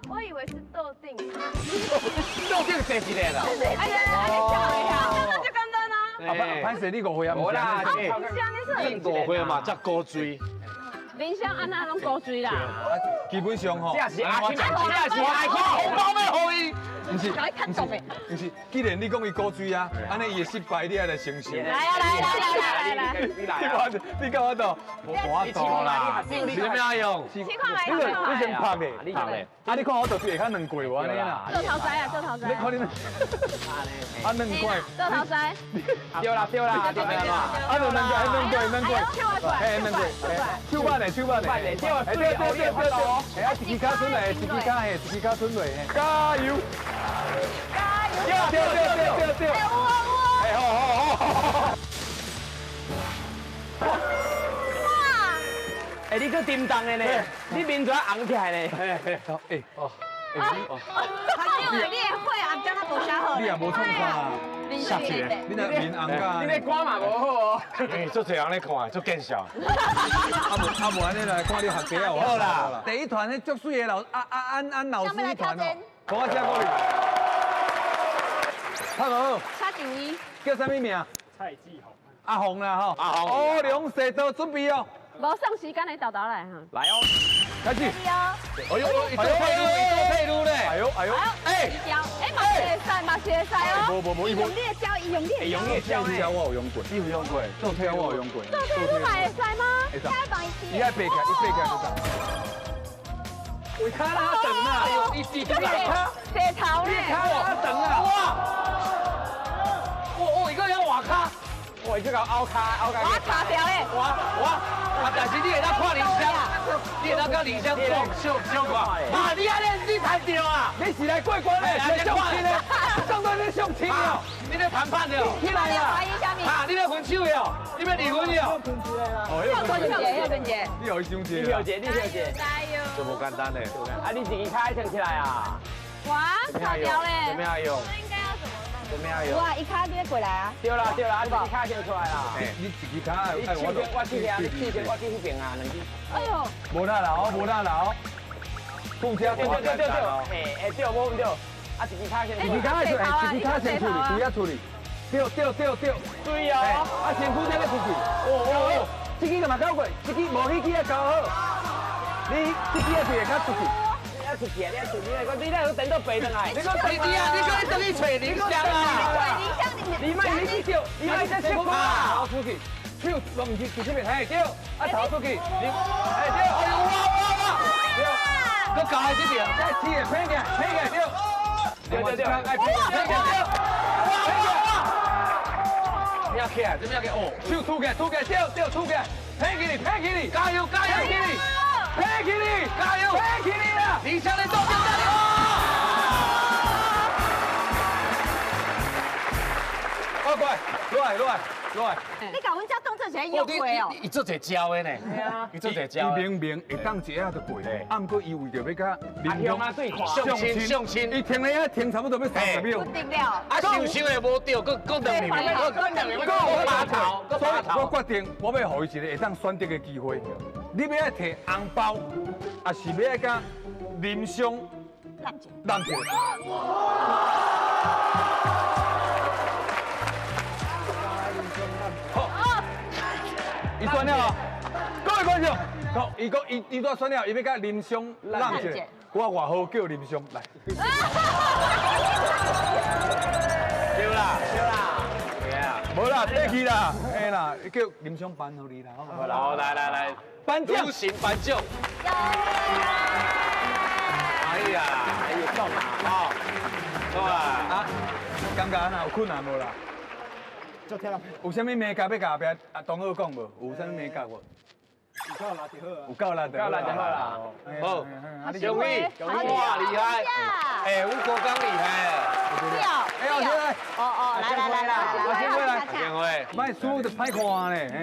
我以为是桌顶。桌顶坐一个啦。哎呀，你笑一下，那就简单啊。啊，歹势你误会啊，无啦，你五岁嘛，才高追。林香安那拢高追啦。基本上吼，这是阿这是爱看红包欲予伊。毋是，毋是，既然你讲伊古锥啊，按呢伊的失败你爱来承受。来啊来来来来来！你干嘛度？无法度啦！你咩用？试看觅，你先拍咧，拍咧。啊，你看我就下骹两过无按呢啦。做头栽啊，做头栽。你看你，啊两过。做头栽。对啦对啦对啦。啊，两过两过两过。嘿，两过。手板的手板的。对对对对对。嘿，啊，一支跤出来，一支跤嘿，一支跤出来，加油！加油！对对对对对！哎，有哦有哦！哎，好好好！哇！哎，你阁叮当的呢？你面全红起来呢？哎哎哦！因为你的血红才较无啥好。你也无创啥？吓死人！你那面红甲，你那肝嘛无好哦。哎，足济人咧看，足见笑。啊无按呢来看你学弟啊，好啦。第一团彼足媠的老阿阿安安老师一团哦，我这过去。拍好。差一位。叫啥物名？蔡志宏。阿宏啦吼。阿宏。乌龙踅道准备哦。无送时间的豆豆来哈。来哦。开始。哎呦，伊做退路，伊做退路咧。哎呦哎呦。哎。哎，嘛是会使，嘛是会使哦。无无无，伊用你的招，伊用你的招。用你的招，招我有用过。你有用过。做退我有用过。做退路嘛会使吗？会使。伊爱爬起来，伊爬起来就得。胃骹拉长啊！哎呦，伊是这个蛇头咧。骹拉长啊！哇！哇哦，伊阁晓换跤，哇，伊阁共拗跤拗跤。我卡掉咧。哇哇！啊！但是你会当看林湘，你会当佮林湘讲相相看。啊！你按呢你谈著啊？你是来过关的，是相亲的，当作咧相亲哦。你咧谈判的哦？起来啦！啊！你咧分手的哦？你欲离婚的哦？哦，要分解，要分解。你予伊伤济。你小姐，你小姐。加油！这无简单嘞。啊！你一支跤先起来啊！哇，卡掉咧！怎么样用？这应该要怎么弄？怎么样用？哇，伊跤你过来啊！对啦对啦，你一支跤先出来啦。你一支跤，你手边我去遐，你手边我去彼边啊，两支。哎呦！无啦啦哦，无啦啦哦。顾家对对对对，哎哎对，无毋对。啊，一支跤先。一支跤出来，一支跤先处理，主要处理。对对对对，对哦。啊，身躯这个出去。哦哦哦，这支嘛交过，这支无彼支也交好。你这支也对会较出去。你出去啊！你出去，你你来等到白转来。你讲弟弟啊，你讲你转去找林湘啊？林湘，你莫你去叫，你莫再小看。头出去，手拢毋是出去面，嘿对，啊头出去，你嘿对，哎呦哇哇哇，对，阁交在这边，再起来，拼起来，拼起来，对，对对对，爱拼起来，对，哇哇哇，你要起来，这边要起来，哦，手出起来，出起来，对对，出起来，拼起来，拼起来，加油加油，拼起来。拼起来，加油！拼起来啦！林湘的动作加油！我过来，落来，落来，落来。你共阮遮当做一个约会哦？伊做一招的呢，伊做一招。伊明明会当一下就过，啊，毋过伊为著欲佮林湘啊对看相亲相亲，伊停咧遐停差不多欲30秒。不得了！啊，想想的无对，阁阁两面，阁两面，阁拔头，阁拔头。我决定，我欲予伊一个会当选择的机会。你欲爱提红包，抑是欲爱佮林湘揽一下？好，伊选了，各位观众，好，伊讲伊伊拄选了，伊欲佮林湘揽一下，我外号叫林湘来。对啦，对啦，对啊，无啦，退去啦，嘿啦，叫林湘颁予你啦，好啦，来来来。颁奖，无形颁奖。哎呀，哎呀，送啊，好，好啊，啊，感觉按怎有困难无啦？有啥物眉角欲共后壁啊同学讲无？有啥物眉角无？有够力就好啊！有够力就够力就好啦。好，恭喜，哇，厉害！哎，吴国刚厉害。哎，阿来。哦哦，来来来来，阿先回来，先回。莫输就歹看咧，嘿。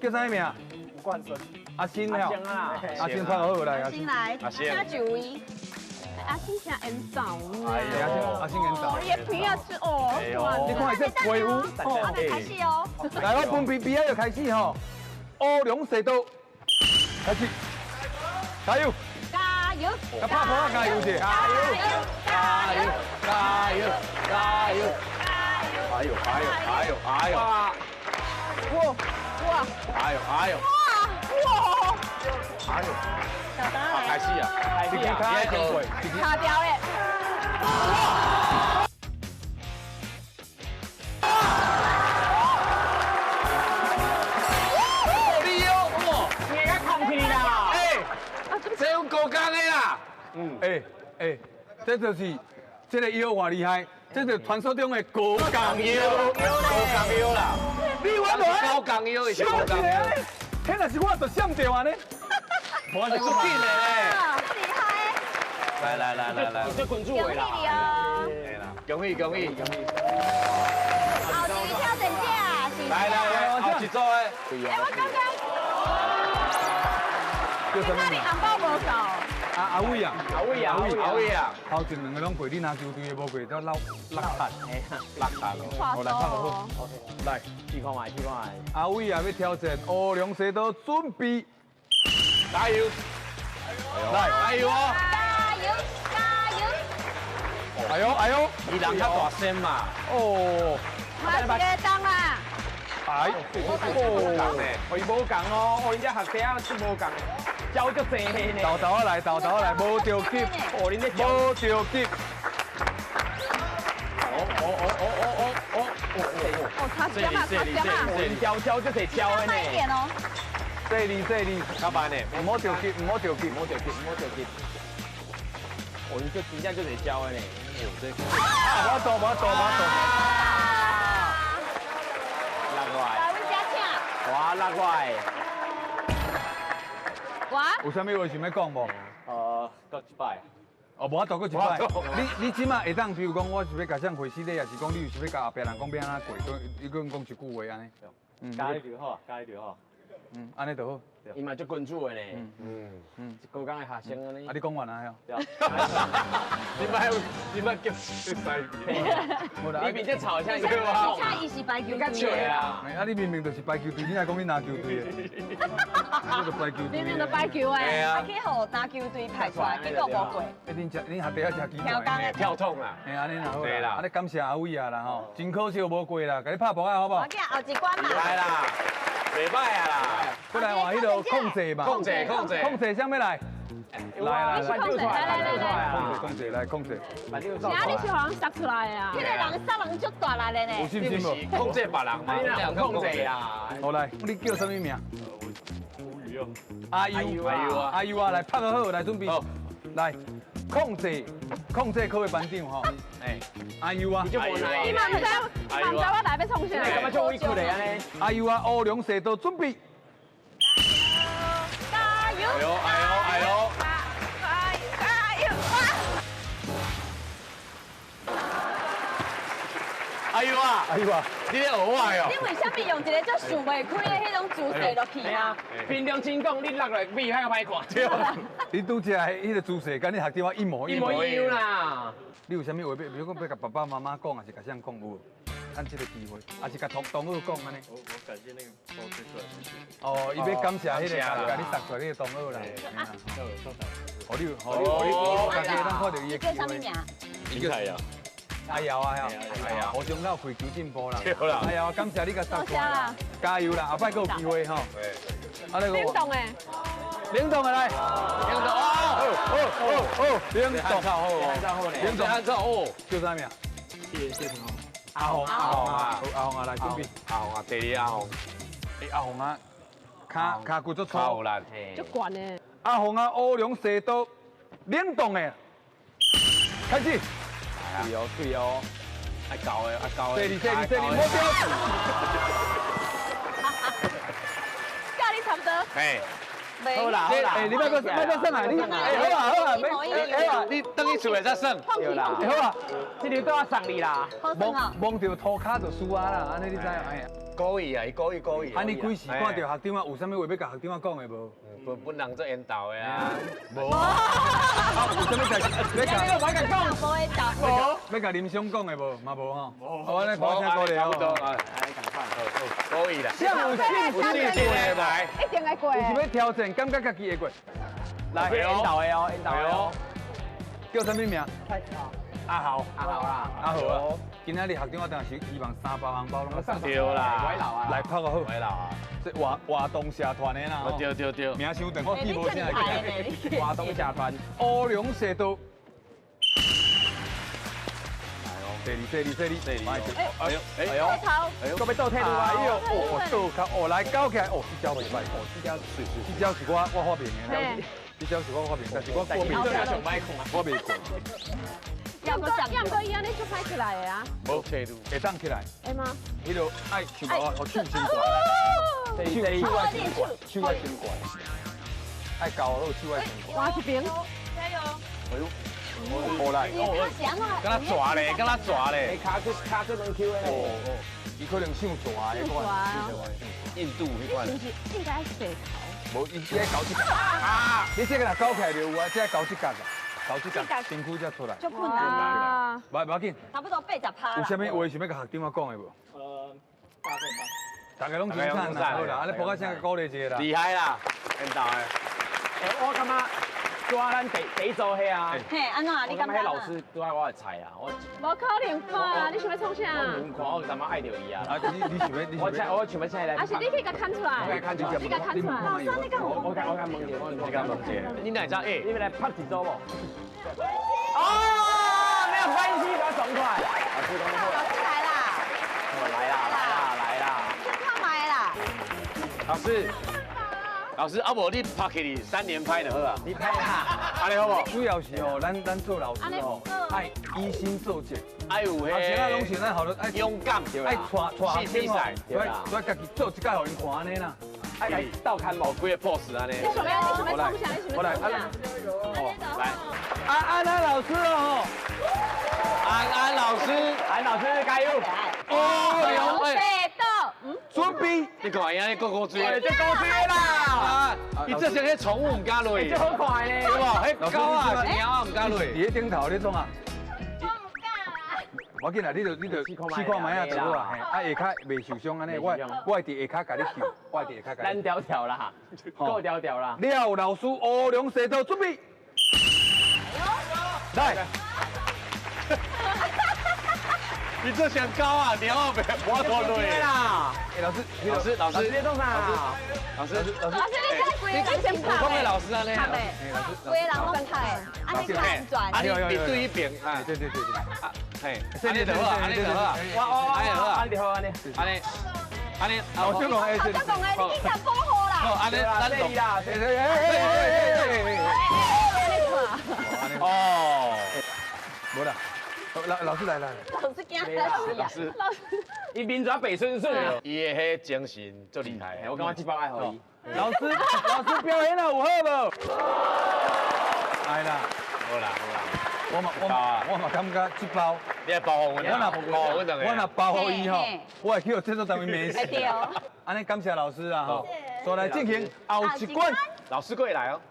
叫啥名？冠生。阿新了。阿新拍好来。阿新来。阿新。请九位。阿新请演奏。哎呀，阿新演奏。伊的皮啊是哦。你看这皮肤。哦，开始哦。来，我分皮皮仔就开始吼。乌龙踅道，开始，加油！加油！甲拍破啊，加油者！加油！加油！加油！加油！哎呦哎呦哎呦哎呦！哇哇！哎呦哎呦！哇哇！哎呦，开始啊，开始啊，卡掉的。你哦，哇，你较空气啦！哎，这用高工的啦。嗯，哎哎，这就是这个腰偌厉害，这就是传说中的高钢腰，高钢腰啦。你玩高钢腰是高钢腰，迄若是我就闪掉安呢。我是足紧的咧，厉害！来来来来来，这滚住的啦！恭喜恭喜恭喜！后一个挑战者是来来来，后一组的。哎，我刚刚，今仔日红包无够。阿伟啊，阿伟啊，阿伟啊，头前两个拢过，你篮球队的无过，都落落漆，落漆咯。好，来拍就好。来，试看觅，试看觅。阿伟啊，欲挑战乌龙西刀，准备，加油！来，加油哦！加油，加油！哎呦哎呦，伊人较大声嘛。哦。马一个动啦。哎，哦，伊无共哦，哦，恁这学生啊，出无共，招足济呢。豆豆来，豆豆来，无着急，哦，恁这无着急。哦哦哦哦哦哦哦哦，差点啊，差点啊，恁招招足济招的呢。慢一点哦。细腻细腻，较慢的，唔好着急，唔好着急，唔好着急，唔好着急。哦，恁这真正足济招的呢。哦，这。啊，无多，无多，无多。来，阮家请。哇，落来。我。有啥物话想欲讲无？阁一摆。哦，无法度阁一摆。你这马会当，比如讲，我是欲共谁回师礼，抑是讲你有想欲共后壁人讲欲按怎过，你阁讲一句话按呢。嗯，教你就好，教你就好。嗯，按呢就好。伊嘛足君子的呢。高工的学生按呢。啊，你讲完啊？你莫叫西边。你比这吵像对啊。伊是排球队的啦。啊，你明明就是排球队，你来讲你篮球队的。你就排球队。明明就排球的。啊，去予篮球队派出来，结果无过。哎，恁食恁学弟仔真奇怪。跳痛啦。嘿，按呢啦好啦。按呢感谢阿伟啊啦吼，真可惜无过啦，共你拍扑啊好无？我叫后一关嘛。来啦，袂歹啊啦。过来换彼个控制嘛。控制控制。控制啥物来？来来来，来来来，控制控制来控制。啥？你是予人杀出来的啊？彼个人杀人足大力的呢。有信心无？控制别人嘛，你控制啊。好来，你叫啥物名？吴宇哦。阿优阿优啊，阿优啊，来拍个好，来准备。来，控制控制科的班长吼。哎，阿优啊。你嘛毋知，嘛毋知我来欲创啥？感觉足委屈的按呢。阿优啊，乌龙西刀准备。加油！哎呦哎呦哎呦！加油！阿优啊，阿优啊，你咧学我哟？你为啥物用一个足想袂开的彼种姿势落去啊？平常心讲，你落来比较歹看。对，你拄则彼个姿势，佮你学长一模一模一样啦。你有啥物话欲，比如讲欲共爸爸妈妈讲，还是共谁讲有？趁这个机会，还是共同同学讲按呢？我感谢那个帮我推出来的。哦，伊欲感谢彼个共你送出来彼个同学啦。好你，好你，好你，大家咱看著伊的机会。林凯瑶。阿瑶啊，阿瑶，互相斗开求进步啦。对啦。阿瑶，感谢你共送出来，加油啦，后摆阁有机会吼。啊，那个。灵动的。灵动的来。灵动哦哦哦哦，灵动。好，灵动。哦，叫啥名？谢谢陈红。阿红，阿红啊，阿红啊，来准备。阿红啊，第二阿红。哎，阿红啊，跤跤骨足粗，有力，足悬的。阿红啊，乌龙西刀，灵动的，开始。对哦，对哦，爱高的，爱高的。这里，这里，这里，莫丢。佮你差不多。嘿。好啦好啦，哎，你莫阁莫阁算啊，你，哎，好啊好啊，哎啊，你转去厝内才算。对啦，好啊，这场都要送你啦。摸摸著涂跤就输啊啦，按呢你知影？哎呀。故意啊，伊故意故意。啊，你几时看著学长啊？有啥物话欲共学长仔讲的无？本本人做缘投的啊。无。啊，有啥物代志？欲共欲共讲？无。欲共林兄讲的无？嘛无吼。无。好，按呢鼓声鼓励差不多啊。来，赶快。故意啦。谁有信心的来？一定会过。有是欲挑战，感觉家己会过。来，缘投的哦，缘投的哦。叫啥物名？蔡乔。阿豪，阿豪啦，阿豪啊！今仔日学长我当时希望3包红包拢送。对啦，来拍个好。歪楼啊！这活活动社团的啦。对对对。名伤长，我记无啥。活动社团。乌龙社道。这里这里这里这里。哎呦哎呦！哎呦！搁要倒退路啊！哎呦！哦，倒卡哦，来搞起来哦，这招袂歹哦，这招是是，这招是我发明的。这招是我发明，但是我过未我未过。要不伊按呢就拍起来的啊？无退路，会当起来。会吗？彼个爱手我手先过，手爱先过，手爱先过，爱交好手爱先过。挖一边。加油！哎呦，好来，敢若蛇咧，敢若蛇咧，卡出卡出两 Q 的。哦哦，伊可能伤蛇的款，印度彼款。是不是应该洗头？无，伊爱搞这个啊！你这个若搞起来就有啊，这个搞这个。搞这个身躯才出来，足困难。无要紧，差不多80%。有啥物话想欲共学长仔讲的无？大概吧。大家拢精彩啦，好啦，按呢播到声鼓励一下啦。厉害啦，缘投的。欸，我感觉抓咱第一组彼啊。嘿，按怎？你感觉？彼老师拄仔我的菜啊，我。无可能吧？你想欲创啥？我看我感觉爱著伊啊。啊，你想欲？我想欲请伊来。啊是你去共牵出来。你共牵出来。老师，你敢有？我共问者，我共问者。你哪会知？欸，你欲来拍一组无？哦，没有关系，我爽快。老师老师来啦！来啦来啦来啦！先看麦啦。老师，老师，啊无你拍起来3连拍就好啊。你拍啦，按呢好无？主要是哦，咱做老师哦，爱以身作则，爱有彼，学生仔拢是咱好多爱勇敢，爱带学生哦，爱家己做一届予𪜶看按呢啦，爱来斗看无几个 pose 按呢。你想欲你想欲创啥？你想欲创啥？哦，来，安安安老师哦，安安老师，安老师加油！哦，龙蛇道，准备。你看伊按呢高高追，这高追啦！伊这像彼宠物毋敢落，这好看呢，对无？彼狗啊，是猫啊，毋敢落。伫咧顶头咧创啊？我毋敢啊。无要紧啦，你就试看觅啊，就好啊。啊，下跤袂受伤按呢，我会伫下跤共你救，我会伫下跤共你。咱条条啦，够条条啦。廖老师，乌龙蛇道准备。来。你这想高啊？你要别我拖累啦！哎，老师，老师，老师，你创啥？老师，老师，老师，你这规，你先拍。普通的老师按呢？老师，规人拢拍，按呢较安全。啊，你对一边，哎，对对对对，啊，嘿，按呢就好，按呢就好，我，按呢好，按呢好，按呢，按呢，按呢，老师讲，老师讲的，你警察保护啦。按呢，咱懂啦，哎哎哎哎，哦，无啦。老师来来，老师惊老师，老师，伊面全白顺顺的，伊的彼精神足厉害，我感觉这包爱予伊。老师，老师表演得有好无？来啦，好啦好啦，我嘛感觉这包，你来包予阮，我若我若包予伊吼，我会去予制作单位骂死。对哦。按呢感谢老师啦吼，再来进行后一关，老师过来哦。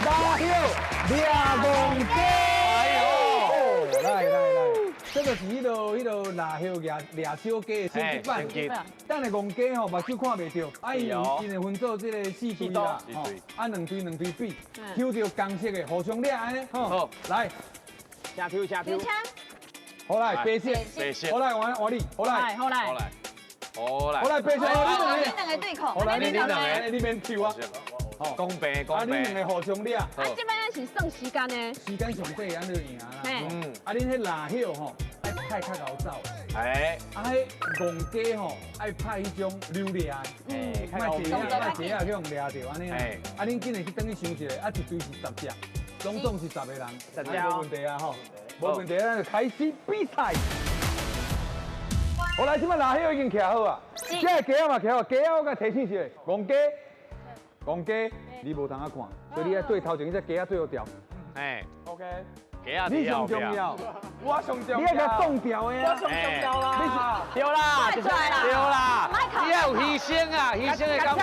大叶掠戆鸡，哎呦，来来来，这个是彼个腊叶掠小鸡的升级版。等下戆鸡吼，目睭看袂著，啊伊会分做这个4队啦，吼，啊2队2队比，抽著仝色的互相掠按呢，好，来，请抽请抽，好来，白色，白色，好来，换你，好来，好来，好来，好来，好来，白色，你两个对抗，好来，你两个，你免抽啊。公平公平，啊，恁两个互相掠。啊，这摆是算时间呢？时间上短，按呢就赢啦。嗯。啊，恁彼腊叶吼，爱派较𠢕走。哎。啊，彼戆鸡吼，爱派彼种溜掠的。嗯。莫坐啊，莫坐啊，去予掠著按呢。哎。啊，恁紧的去转去想一下，啊，一队是10只，总总是10个人，无问题啊吼。无问题，咱就开始比赛。好来，这摆腊叶已经徛好啊。这个鸡仔嘛徛好，鸡仔我共提醒一下，戆鸡。戆鸡，你无通啊看，所以你爱对头前彼只鸡仔最好调。哎，OK，鸡仔你上重要，我上重要，你爱共挡掉的啊，我上重要啦，对啦，对啦，你爱有牺牲啊，牺牲的感觉。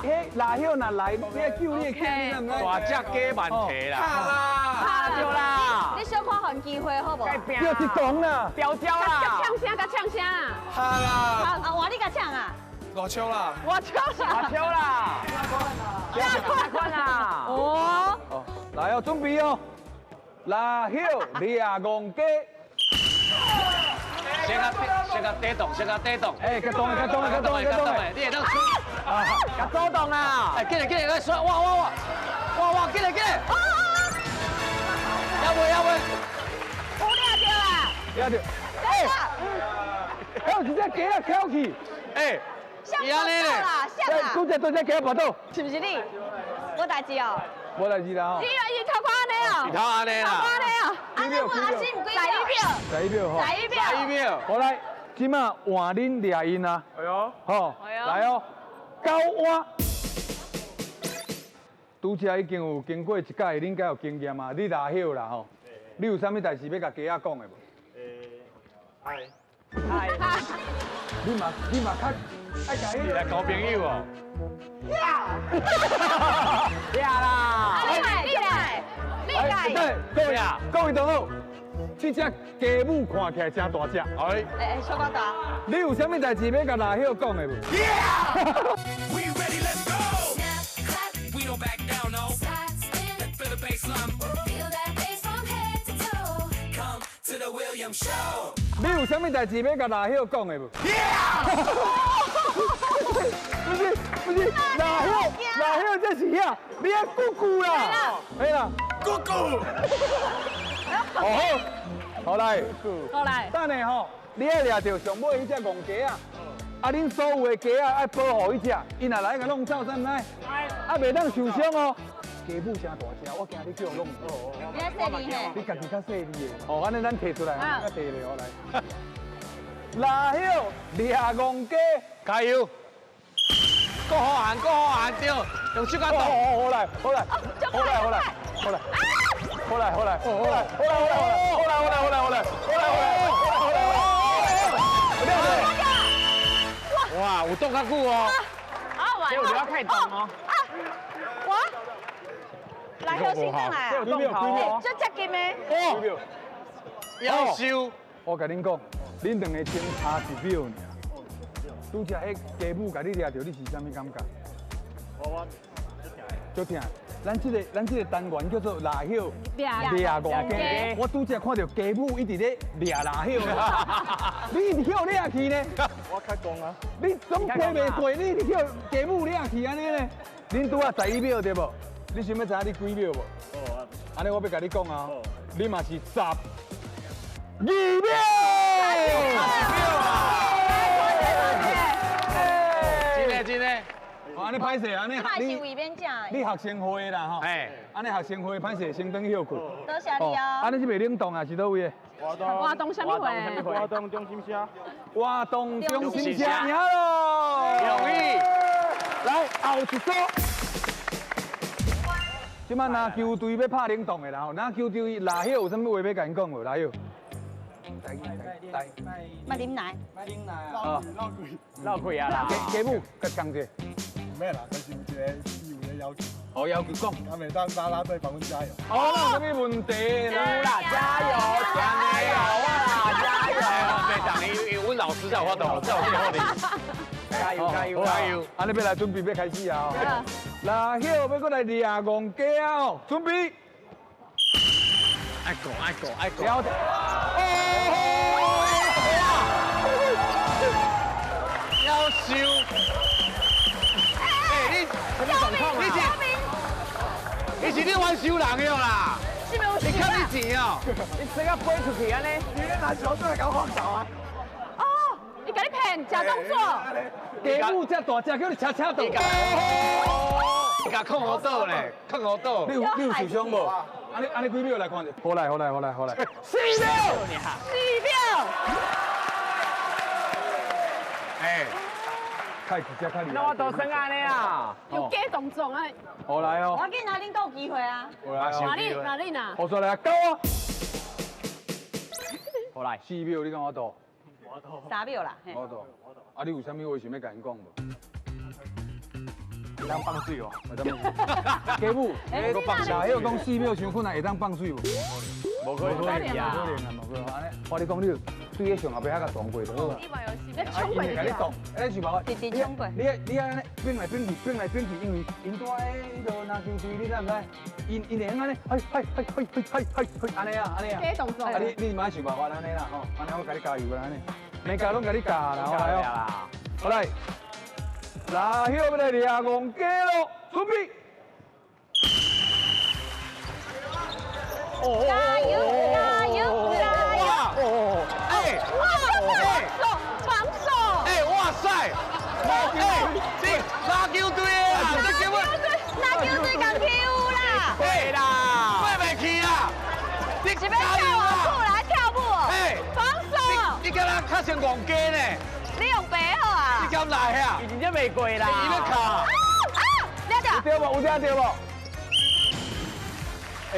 彼腊叶若来，你爱救你的鸡，你知毋知？大只鸡万提啦，啦，对啦。你小可予机会好无？就是讲啦，调焦啦，呛声，共呛声。好啦。啊，换你共呛啊。外笑啦！外笑啦！外笑啦！大款啦！哦。来哦，准备哦。拉叶掠戆鸡。先甲底动，先甲底动。哎，较动，较动，较动，较动的。你会当出啊，较主动啦。哎，过来，过来，来刷，哇哇哇，哇哇，过来过来。要未要未？有掠著啦！掠著。哎，还有一只鸡仔翘去。哎，像啦，像啦。拄只拄只鸡仔跋倒。是不是你？无代志哦。无代志啦吼。你伊头壳按呢哦。伊头按呢啦。头壳按呢哦。按呢阮阿信几秒？11秒。11秒吼。11秒。11秒。好来，这马换恁掠𪜶啊。哎呦。好，来哦，九碗。拄才已经有经过一届，恁应该有经验啊。你拉叶啦吼，你有啥物代志欲共鸡仔讲的无？嗨。嗨。你嘛你嘛较爱共伊来交朋友哦。掠啦！你来，你来，你来。对，各位各位同学，这只鸡母看起来真大只。哎。哎，小可大。你有啥物代志欲共拉叶讲的无？你有啥物代志欲共拉叶讲的无？不是不是，拉叶拉叶这是遐，你爱姑姑啦，哎啦，姑姑。好，好来，好来。等下吼，你爱掠著上尾彼只戆鸡仔，啊，恁所有的鸡仔爱保护彼只，伊若来共弄走，知毋知？啊，袂当受伤哦。鸡母真大只，我惊你叫弄。你较细腻嘿。你家己较细腻的。哦，按呢咱提出来，咱提落来。拉叶掠戆鸡，加油！够好按，够好按，对，用手甲动。好来，好来，好来，好来，好来，好来，好来，好来，好来，好来，好来，好来，好来，好来，好来，好来，哇，有动较久哦。好玩。有留太动哦。啊，我。来，小心转来啊！几秒？几秒？这接近的。哦。要收。我共恁讲，恁两个先差1秒尔。拄才彼鸡母共你掠著，你是啥物感觉？我足疼。咱这个单元叫做拉叶掠戆鸡。我拄才看著鸡母一直咧掠拉叶，你一直予掠去呢？我较戆啊。你总飞袂过，你一直予鸡母掠去按呢呢？恁拄仔11秒对无？你想欲知影你几秒无？哦，按呢我欲共你讲啊，你嘛是12秒。真的真的，按呢歹势，按呢你是为免食。你学生会啦吼，哎，按呢学生会歹势先转休困。多谢你哦。按呢是袂冷冻啊，是佗位的？活动。活动啥物会？活动中心社。活动中心社赢咯！容易。来后一组。这摆篮球队欲拍冷冻的啦吼，篮球队拉叶有啥物话欲共𪜶讲无？拉叶。来，莫啉奶。莫啉奶啊！闹鬼，闹鬼啊啦！鸡母，佮讲者。没啦，但是有一个有一个要求。哦，要求讲。他每当啦啦队帮阮加油。哦，那有啥物问题啦？加油，加油啊！加油！别当，因为阮老师才有法度，才有这个法力。加油加油加油！按呢欲来准备欲开始啊！拉叶欲阁来掠戆鸡啊！哦，准备。爱顾爱顾爱顾。了。夭寿！哎，你什么状况啊？你是你冤仇人的啦？是毋是？你欠你钱哦？你这个飞出去按呢？你咧拿球出来共我放手啊？哦，伊共你骗，假动作。鸡母这大只，叫你车车倒。伊共控好倒咧，控好倒。你有受伤无？按呢几秒来看者？好来好来好来好来。4秒。4秒。哎，太直接太厉害。那我都算按呢啊。有假动作啊。好来哦。我紧啊，恁阁有机会啊。哪里哪里呐？好出来啊，九啊。好来。4秒，你讲我多？ 3秒啦。我多。啊，你有啥物话想欲共𪜶讲无？会当放水哦。鸡母，拉叶讲4秒伤困难，会当放水无？無可能啊，無可能啊，無可能。按呢，我你講你對個上後壁遐共撞過就好啊。你玩遊戲你衝過伊會共你撞，你想辦法。直直衝過。你按呢變來變去，變來變去，因為𪜶蹛咧彼落籃球隊，你知毋知？𪜶會用按呢，嘿嘿嘿嘿嘿嘿嘿，按呢啊，按呢啊。這動作。啊，你嘛愛想辦法按呢啦，吼，按呢我共你加油啦，按呢。每家攏共你教啦，好來哦。好來，來，彼欲來掠戇雞咯，準備。加油加油加油！哎，哇，防守防守！哎，哇塞！哎，這籃球隊啊，這根本籃球隊共欺負啦！對啦，過袂去啦！你是欲跳偌久來跳舞哦？哎，防守！你敢若較像戇雞呢？你用白好啊？你敢來啊？伊真正袂過啦！伊欲敲。啊啊！掠著。對無？有聽著無？哎。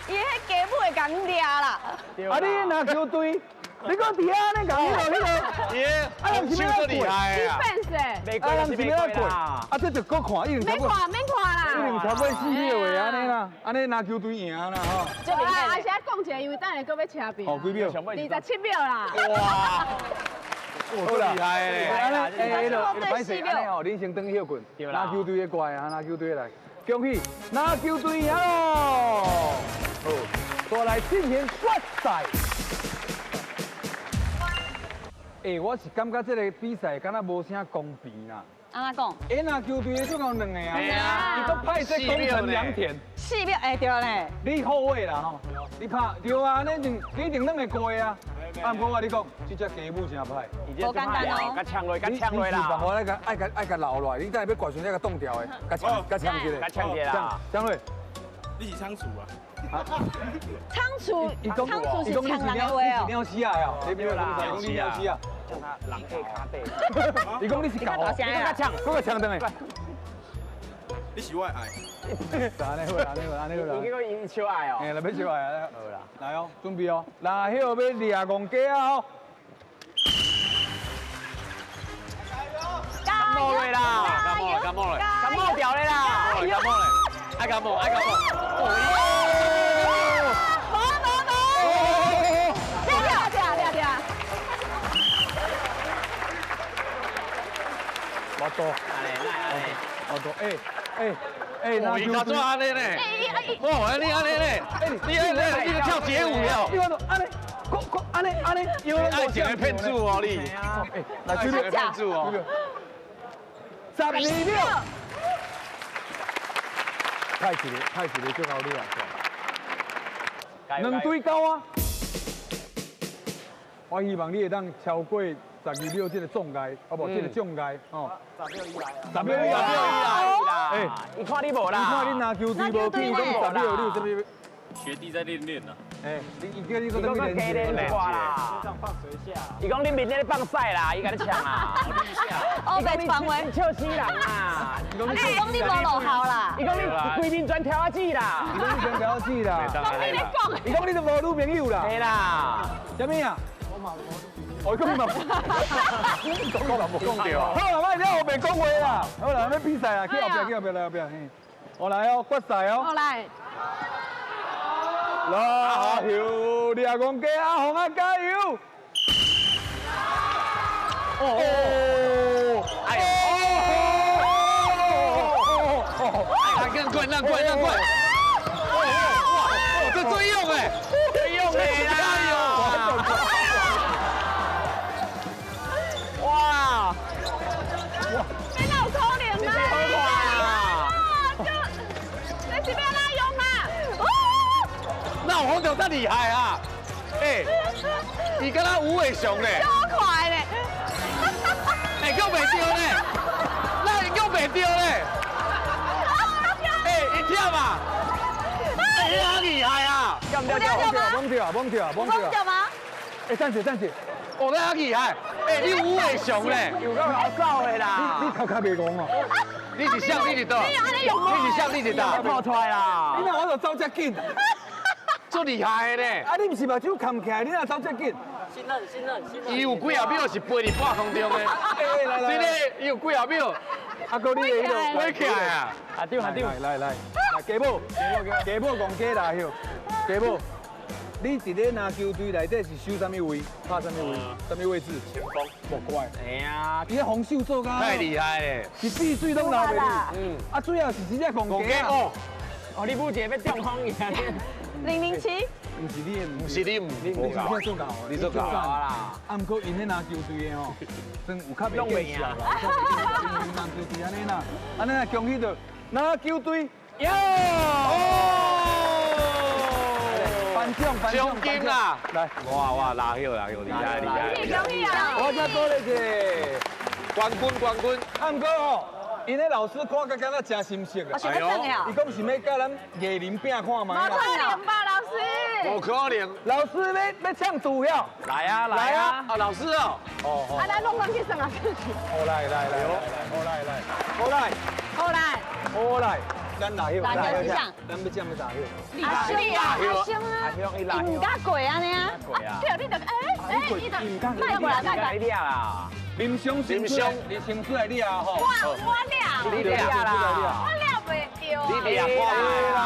伊彼雞母會共掠啦！啊，你籃球隊，你閣佇遐按呢共彼落彼落，啊，人是欲怎過？啊，人是欲怎過？啊，這就閣看，已經免看，免看啦！已經超過4秒的按呢啦，按呢籃球隊贏啦吼。啊，阿是愛講一下，因為等下閣欲車票。哦，幾秒？27秒啦！哇！好厲害咧！按呢，哎，彼落歹勢，按呢吼，恁先轉去歇睏，籃球隊的過來啊，籃球隊來，恭喜籃球隊贏咯！好，再來進行決賽。欸，我是感覺這個比賽敢若無啥公平啦。按怎講？欸，籃球隊的總共兩個啊，伊閣派這攻城良田。4秒，欸，對咧。你後衛啦吼，你拍對啊，你一定兩個過啊。啊，毋過我跟你講，這隻雞母真歹，無簡單哦。共搶落，共搶落啦。你是辦法愛共愛共留落來，你等下欲怪時陣，共擋掉的，共搶，共搶一下。共搶一下啦。搶落。你是倉鼠啊？倉鼠，倉鼠是搶人的話哦。你是鳥鼠啊？你邊個講你鳥鼠啊？叫他人下跤底。伊講你是狗，你閣搶，閣搶轉來。你是我的愛。按呢好啦，按呢好，按呢好啦。伊講伊笑愛哦。嘿，來欲笑愛啊！好啦，來哦，準備哦，來，彼欲掠戇雞啊！吼。感冒了啦！感冒了，感冒了，感冒掉了啦！感冒了，愛感冒，愛感冒。無無無！掠著掠著掠著！我多，我多，哎哎哎，伊较怎按呢呢？哦，你按呢呢？你按呢？你咧跳街舞了？你按怎按呢？按呢按呢？愛情的騙子哦你！哎，來，愛情的騙子哦。12秒。派一個，派一個最後你啊！2對9啊！我希望你會當超過12秒這個障礙，哦無，這個障礙哦。10秒以內啊！ 10秒以內啦！哎，伊看你無啦，伊看你籃球隊無去，講10秒你有啥物？學弟在練練啊！哎，你叫你講你講練練啦，放水下。伊講你面咧放屎啦，伊共你搶啦。哦，白放話。你笑死人啦！伊講你無落後啦。伊講你規面全條仔紙啦。伊講你全條仔紙啦。講你咧講。伊講你都無女朋友啦。對啦。啥物啊？我嘛無女朋友。哦，伊講嘛，講嘛無講著。好啦，莫了後壁講話啦。好啦，欲比賽啦，去後壁，去後壁，來後壁。我來哦，決賽哦。我來。來油，掠戇雞阿紅啊，加油！哦，哎呦，哦，让过，让过，让过！哇，这最用哎，最用的啦！哇！你哪有可能啊？这这是欲按怎用啊？那我红就这厉害啊！哎，伊敢若无尾熊咧，超快咧！哎，叫袂著咧，那伊叫袂著咧！哎，伊忝啊！哎，遐厉害啊！懵掉啊，懵掉啊，懵掉啊，懵掉吗？哎，等下，等下，哦，那遐厉害！哎，你无尾熊咧，有够老早的啦！你头壳袂戆哦！你是谁？你是倒？你是谁？你是倒？跑出来啦！你哪我就走遮紧？足厉害的呢！啊，你毋是目睭崁起来，你哪走遮紧？信任，信任，信任。伊有幾啊秒是飞伫半空中的。哎，来来，真的，伊有幾啊秒。啊，阁你的彼个飞起来啊！阿丢阿丢，来来，来，鸡母，鸡母戇鸡来许，鸡母，你你伫咧篮球队内底是守啥物位？拍啥物位？啥物位置？前锋。莫怪。哎呀，伊个防守做甲太厉害嘞！是碧水拢流袂去。嗯。啊，主要是真正戆鸡哦。哦，你母一个欲中风去啊！007。毋是你，毋是你，你你真正做够，你做够啦。啊，毋过𪜶彼篮球队的吼，算有较袂见笑啦。篮球队按呢啦，按呢啊，恭喜著篮球队赢！颁奖，颁奖金啦！来，哇哇，拉休拉休，厉害厉害！恭喜啊！我再鼓励一下，冠军冠军。啊，毋过吼，𪜶个老师看甲敢若真心色啊！哎呦，伊讲是欲佮咱艺人拼看觅啦。无可能吧，老师？无可能。老师欲唱独票。来啊来啊！啊，老师哦。哦哦。啊，咱拢拢去算啊，好来来来，好来来，好来，好来，好来，咱哪有？哪有是啥？咱欲占欲哪有？阿兄啊，阿兄啊，伊毋敢过按呢啊？对，你就哎，伊就迈过来，迈过来。你啦！林湘，林湘，你先出来掠吼。我掠，你掠啦！我掠袂著。你掠我啦！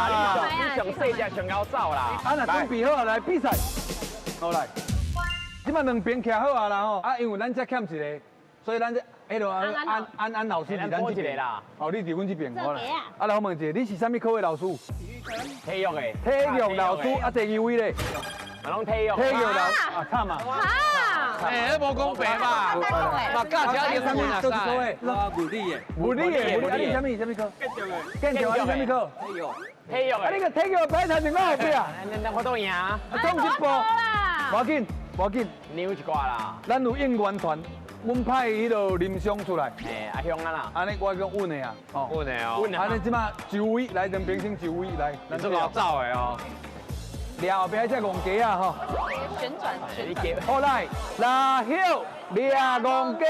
你上细只上𠢕走啦！啊，若准备好啊，来比赛。好来，这摆两边徛好啊啦吼，啊，因为咱这欠一个，所以咱这彼落安安安老师伫咱这边啦。哦，你伫阮这边好啦。啊，来我问一下，你是啥物科的老师？体育的。体育老师啊，第二位咧？嘛拢体育。体育老师啊，惨啊！哎，无公平吧？嘛教遮英文啊，我物理的，物理的，物理，啊，你啥物啥物科？建筑的，建筑，啊，你啥物科？体育，体育。啊，你个体育摆头前我后壁啊？咱我都赢。啊，创一步，无要紧，无要紧，扭一寡啦。咱有应援团，阮派彼个林湘出来。哎，阿香啊啦。按呢我讲稳的啊，哦，稳的哦。稳的。按呢这摆周围来两边先周围来，咱做𠢕走的哦。掠后壁这戆鸡啊吼！旋转旋转。好来，拉休掠戆鸡。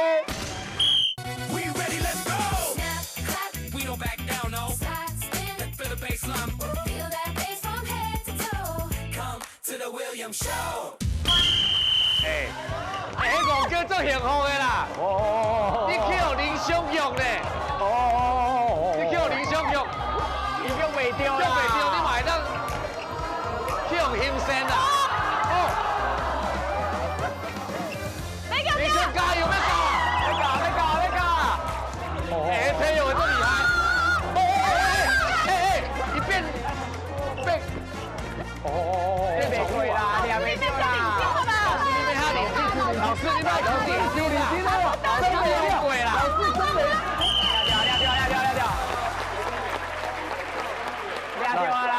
哎，哎，彼戆鸡足幸福的啦！哦，你去予林湘玉咧！哦，你去予林湘玉，伊叫袂著啦，叫袂著，你嘛会当。去予欣赏啦！哦，林湘加油，欲到，欲到，欲到，欲到！哎，体育的足厉害！哎哎哎哎，伊变变，哦，变袂过啦，掠袂著啦！老师，你莫老师伤认真哦，真袂过啦！老师真袂。掠掠掠掠掠掠，掠著啦！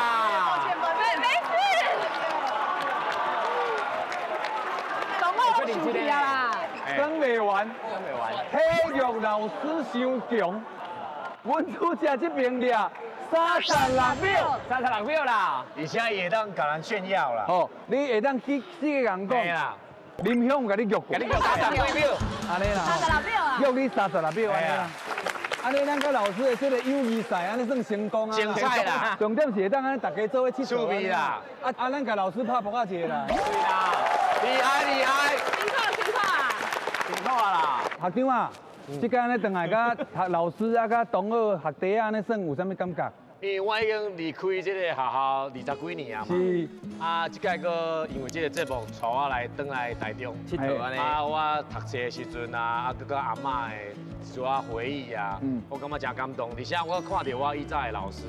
讲袂完，体育老师伤强，阮主角这边掠36秒，36秒啦，而且伊会当共人炫耀啦。哦，你会当去四个人讲，林湘共你约过，共你约30几秒，按呢啦，36秒啊，约你36秒按呢啦。按呢，咱佮老师的这个友谊赛，按呢算成功啊！精彩啦！重点是会当按呢大家做伙𨑨迌趣味啦！啊啊，咱共老师拍扑克一个啦！对啦，厉害厉害！辛苦辛苦啊！辛苦啊啦！学长啊，这届按呢转来佮学老师啊，佮同学学弟啊，按呢算有啥物感觉？因为我已经离开这个学校20几年啊嘛，是啊，这届阁因为这个节目带我来转来台中𨑨迌按呢。啊，我读册的时阵啊，啊，阁佮阿嬷的一寡回忆啊，我感觉真感动。而且我看著我以早的老师，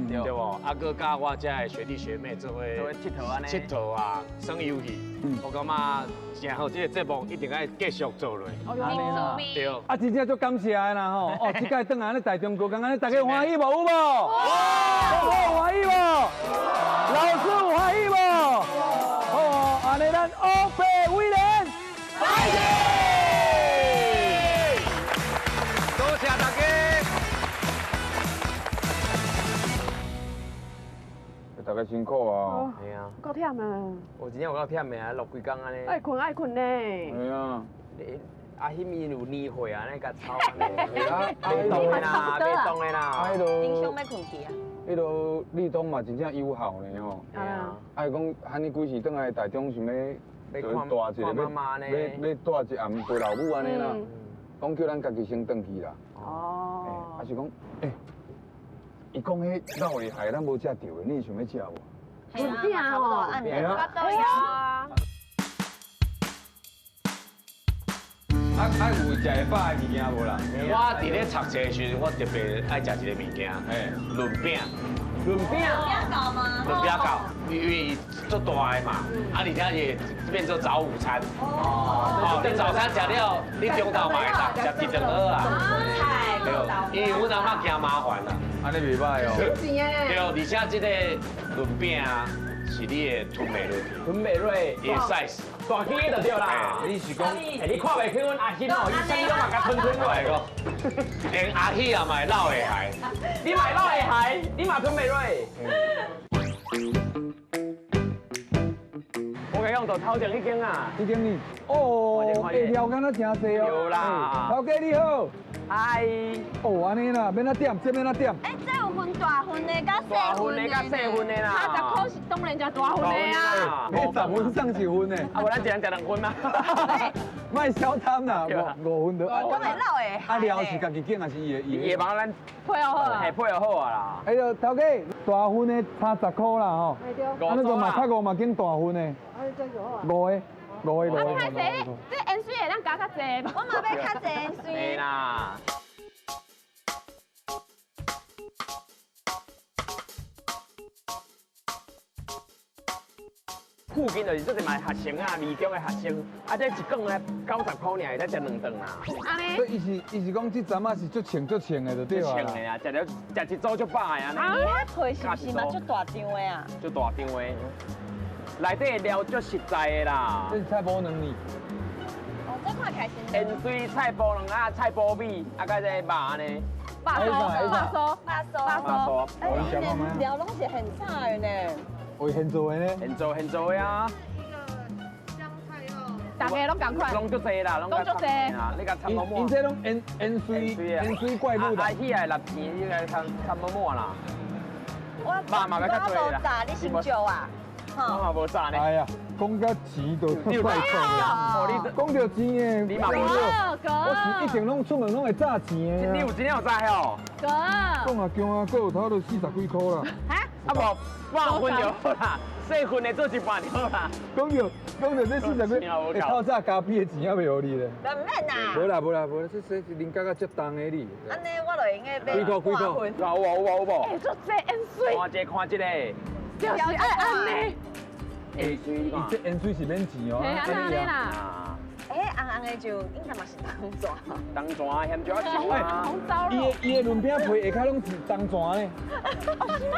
对无？啊，阁佮我遮的学弟学妹做伙𨑨迌按呢，𨑨迌啊，耍游戏，我感觉真好。这个节目一定爱继续做落。对。啊，真正足感谢的啦吼！哦，这届转来按呢台中高工，按呢大家欢喜无？有无？同学欢喜无？老师有欢喜无？哦，按呢咱乌白威廉，拜见！多谢大家。大家辛苦啊！系啊，够忝的。我真正有够忝的啊，落规工按呢。爱困爱困呢。系啊。啊，彼面有年岁啊，呢共操按呢。袂动的啦，袂动的啦。啊，林湘欲困去啊。彼个立东嘛，真正友好呢吼。系啊。啊，伊讲喊你几时转来台中，想欲带一个，欲带一暗陪老母按呢啦。讲叫咱家己先转去啦。哦。啊是讲，欸，伊讲彼老厉害，咱无食著的，你想欲食无？轮饼哦，巴肚枵啊。啊啊！有食会饱的物件无啦？我伫咧读册的时阵，我特别爱食一个物件，轮饼。轮饼。饼糕吗？轮饼糕，因为伊足大的嘛，啊，而且会变做早午餐。哦。你早餐食了，你中昼嘛会当食一顿好啊。对，因为阮阿嬷惊麻烦啦。按呢袂䆀哦。对，而且这个轮饼啊，是你会吞袂落去。吞袂落，伊的 size。大支就对啦。你是讲，欸，你看袂起阮阿喜哦，伊啥物拢嘛共吞吞落来个。连阿喜也嘛会老会害。你嘛老会害，你嘛吞袂落。我甲你讲，就头前彼间啊。彼间呢？哦，欸，料敢若真济哦。对啦。头家你好。嗨。哦，按呢啦，欲按怎点？这欲按怎点？欸，这有分大份的佮细份的佮细份的啦。30箍是当然食大份的啊。你10份送1份的。啊，无咱一人食2份吗？莫小贪啦，五份就。我会老会。啊，料是家己拣还是伊的？伊会帮咱配合好啊。嘿，配合好啊啦。哎呦，头家大份的差10箍啦吼。啊，那个嘛较五嘛拣大份的。五个。五个五个。啊，歹势，这盐水会当加较济无？我嘛欲较济盐水。嘿啦。附近就是这个嘛学生啊，二中的学生，啊，这一顿咧90箍尔，会当食2顿啦。所以伊是讲这阵仔是足穿足穿的就对啊。足穿的啊，食了食一组足饱的啊。伊遐皮是不是嘛足大张的啊？足大张的，内底的料足实在的啦。这是菜脯卵呢。哦，这看起来是。盐水菜脯卵啊，菜脯米啊，佮这肉按呢。肉酥，肉酥，肉酥，肉酥。哎，料拢是现炒的呢。哦，现做的呢？现做现做的啊！大家拢仝款，拢足济啦，拢足济。你共掺无满。𪜶这拢盐盐水盐水怪物。阿喜的六钱，你来掺掺无满啦。我肉嘛欲较济啦。你先少啊？我嘛无炸呢。哎呀，讲到钱就怪讲。讲到钱的，你嘛无。我是一定拢出门拢会炸钱的。你有真正有炸吼？哥。讲啊强啊，阁有差不多40几箍啦。啊无，半份就好啦，细份的做一半就好啦。讲到讲到这40几，欸，透早咖啡的钱还袂予你咧。唔免啦。无啦无啦无啦，这啉甲足重的你。按呢我就用个买几箍几箍。有无有无有无？欸，足济盐水。看这看这个。就是爱按呢。盐水，伊这盐水是免钱哦。嘿啊，按呢啦。哎，红红的就应该嘛是冬泉。冬泉咸椒酱啊。红糟肉。伊的轮饼皮下跤拢是冬泉呢。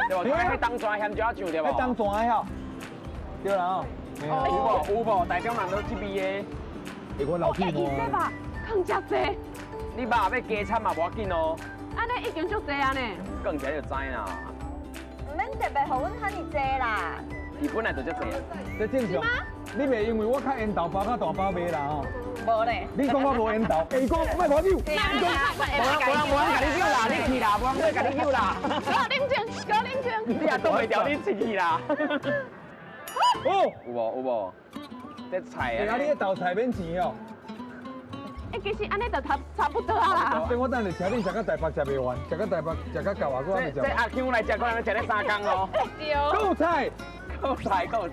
对无？彼冬泉咸椒酱对无？彼冬泉的吼。对啦吼。有无？有无？台中人都这味的。欸，我老屁股。伊这肉更加济。你肉欲加掺嘛无要紧哦。按呢已经足济啊呢。讲起来就知啦。毋免特别予阮遐尔济啦。伊本来就遮济啊。这正常。你袂因为我较缘投包较大包卖啦吼？无咧。你讲我无缘投，欸，伊讲莫无酒。无人无人共你酒啦，你去啦，无人欲共你酒啦。哥啉酒，哥啉酒。你也挡袂牢，你出去啦。哦，有无有无？这菜啊。啊，你这豆菜免钱哦。欸，其实按呢就差不多啊啦。我等下车顶食到台北食袂完，食到台北食到够啊，我还袂食。这阿 Q 来食，可能食咧3工哦。对。够菜，够菜够。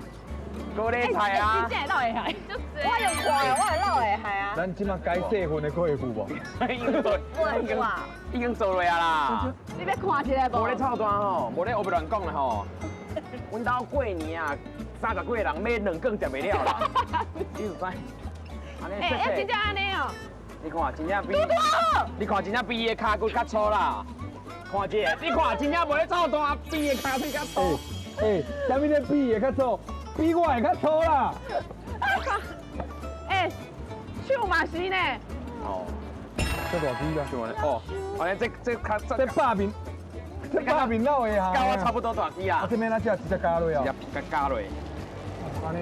高丽菜啊！真正会老会害，我用看的，我会老会害啊。咱这马该细份的可会付无？已经做，已经做落啊啦。你欲看一下无？无咧臭大吼，无咧乌白乱讲啦吼。阮兜过年啊，30几个人买2罐食袂了啦。你有知？欸，要真正按呢哦。你看，真正比，你看真正比伊的跤骨较粗啦。看这个，你看真正无咧臭大，比伊的跤腿较粗。欸，啥物咧比的较粗？比我会较粗啦！欸，手嘛是呢。哦，这大支啦。哦，安呢这较这百面，这百面老会哈。佮我差不多大支啊。这边咱食直接加落哦。直接加落。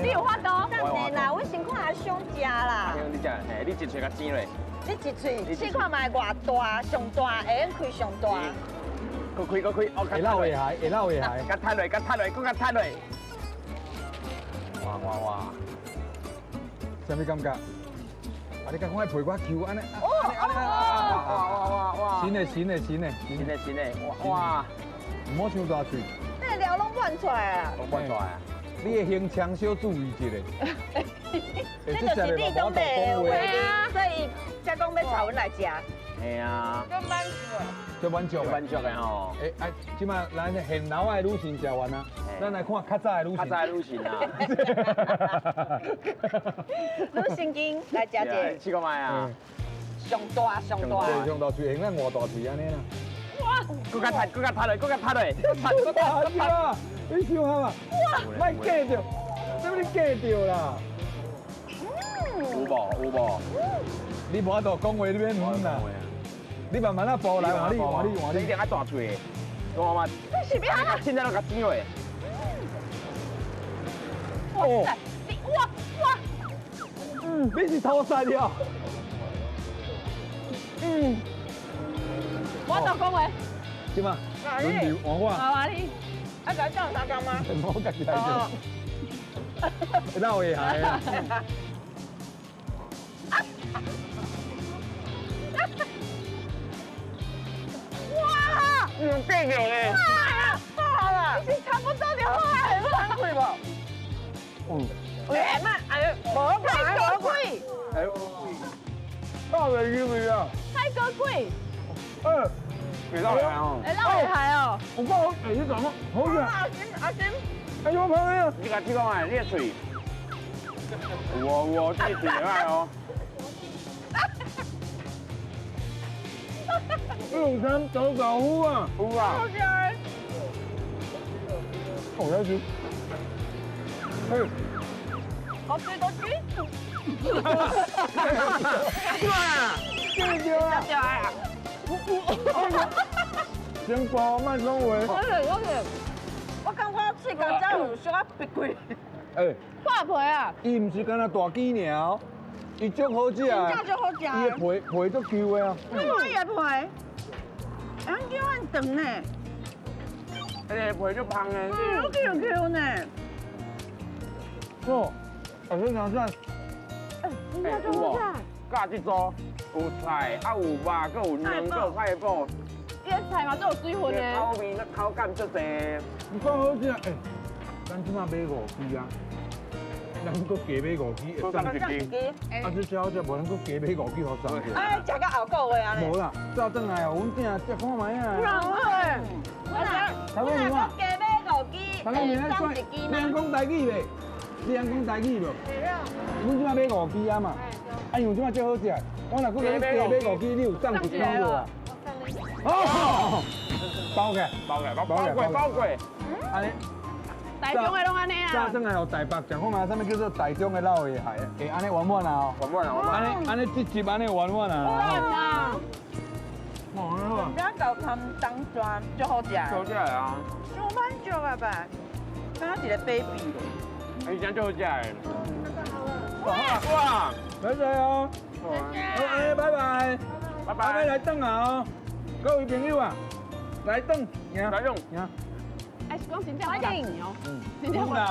你有法度？等下啦，我先看阿想食啦。你食，嘿，你一喙共煎落。你一喙试看觅偌大，上大会用开上大。阁开阁开，哦，会老会害，会老会害。共摊落，共摊落，阁共摊落。哇哇哇！啥物感觉？啊，你敢看彼皮我 Q 按呢？哦哇哇哇哇！新的新的新的新的新的，哇哇！毋好伤大喙。那料拢抹窜出来啊！拢窜出来啊！你的形象小注意一下。这就是你东北的话，所以才讲欲带阮来食。嘿啊。足满足。足满足。满足的吼。欸，啊，这摆咱现老的女性食完啊，咱来看较早的女性。较早的女性啊。女性经来食者。试看觅啊。上大上大。对，上大喙，用咱外大喙按呢啦。哇！阁较踢，阁较踢落，阁较踢落，阁踢，阁踢。你想下嘛？哇！莫假著，啥物你假著啦？有无？有无？你无法度讲话，你免问啦。你慢慢仔步来，换你，换你，换你。一定爱大喙的，懂吗？这是欲按怎？凊彩拢共煎落。哦！你哇哇！嗯，你是偷塞了。嗯。我就讲话。怎啊？轮流换我。换你。啊，来酱三工吗？我家己来做。老会害啊！哇！有变了嘞！哇！好了，是差不多就好啊，很贵无？嗯。哎妈，哎，无太高贵。哎，大尾鱼味啊！太高贵。嗯。会老会害哦！会老会害哦！我讲好，哎，你讲好，好食。阿心阿心，哎，我朋友，你共试看觅，你的喙。有哦有哦，这个喙会歹哦。六三走狗夫啊！有啊。好食。好要吃。哎。好吃好吃。哇！对对啊！先包莫讲话。我感觉喙角才有小可闭开。哎，破皮啊！伊毋是干焦大鸡尔，伊足好食。真正足好食。伊的皮皮足 Q 的啊。你看伊的皮，哎，叫很长呢。那个皮足香的。嗯，Q Q 呢。哦，阿生讲啥？哎，真正足好食。加这组有菜，啊有肉，阁有卵，阁有菜脯。伊的菜嘛，足有水分的。口味那口感足济。你讲好食，哎，咱这摆买5支啊，咱阁加买5支，会送一支。啊，这超好食，无咱阁加买5支予送去。哎，食到后个月按呢。无啦，早转来哦，阮囝食看觅啊。不然好诶。我若阁加买5支，会送一支吗？你通讲台语袂？你通讲台语无？阮这摆买5支啊嘛，啊，因为这摆足好食，我若阁加买5支，你有送一支无啊？哦，包起，包起，包过，包过。按呢，台中的拢按呢啊。早转来予台北食看觅，啥物叫做台中的老会害？会按呢圆满啊哦。圆满啊，按呢按呢这集按呢圆满啊。圆啊。哇！这高汤当砖足好食。好食啊。伤满足啊吧？敢若一个 baby 咯。哎，真足好食的。哇哇！拜拜哦。好，哎，拜拜。拜拜。来转啊哦。各位朋友啊，来转，来转，哎，是讲真正不值钱哦，真正不值钱。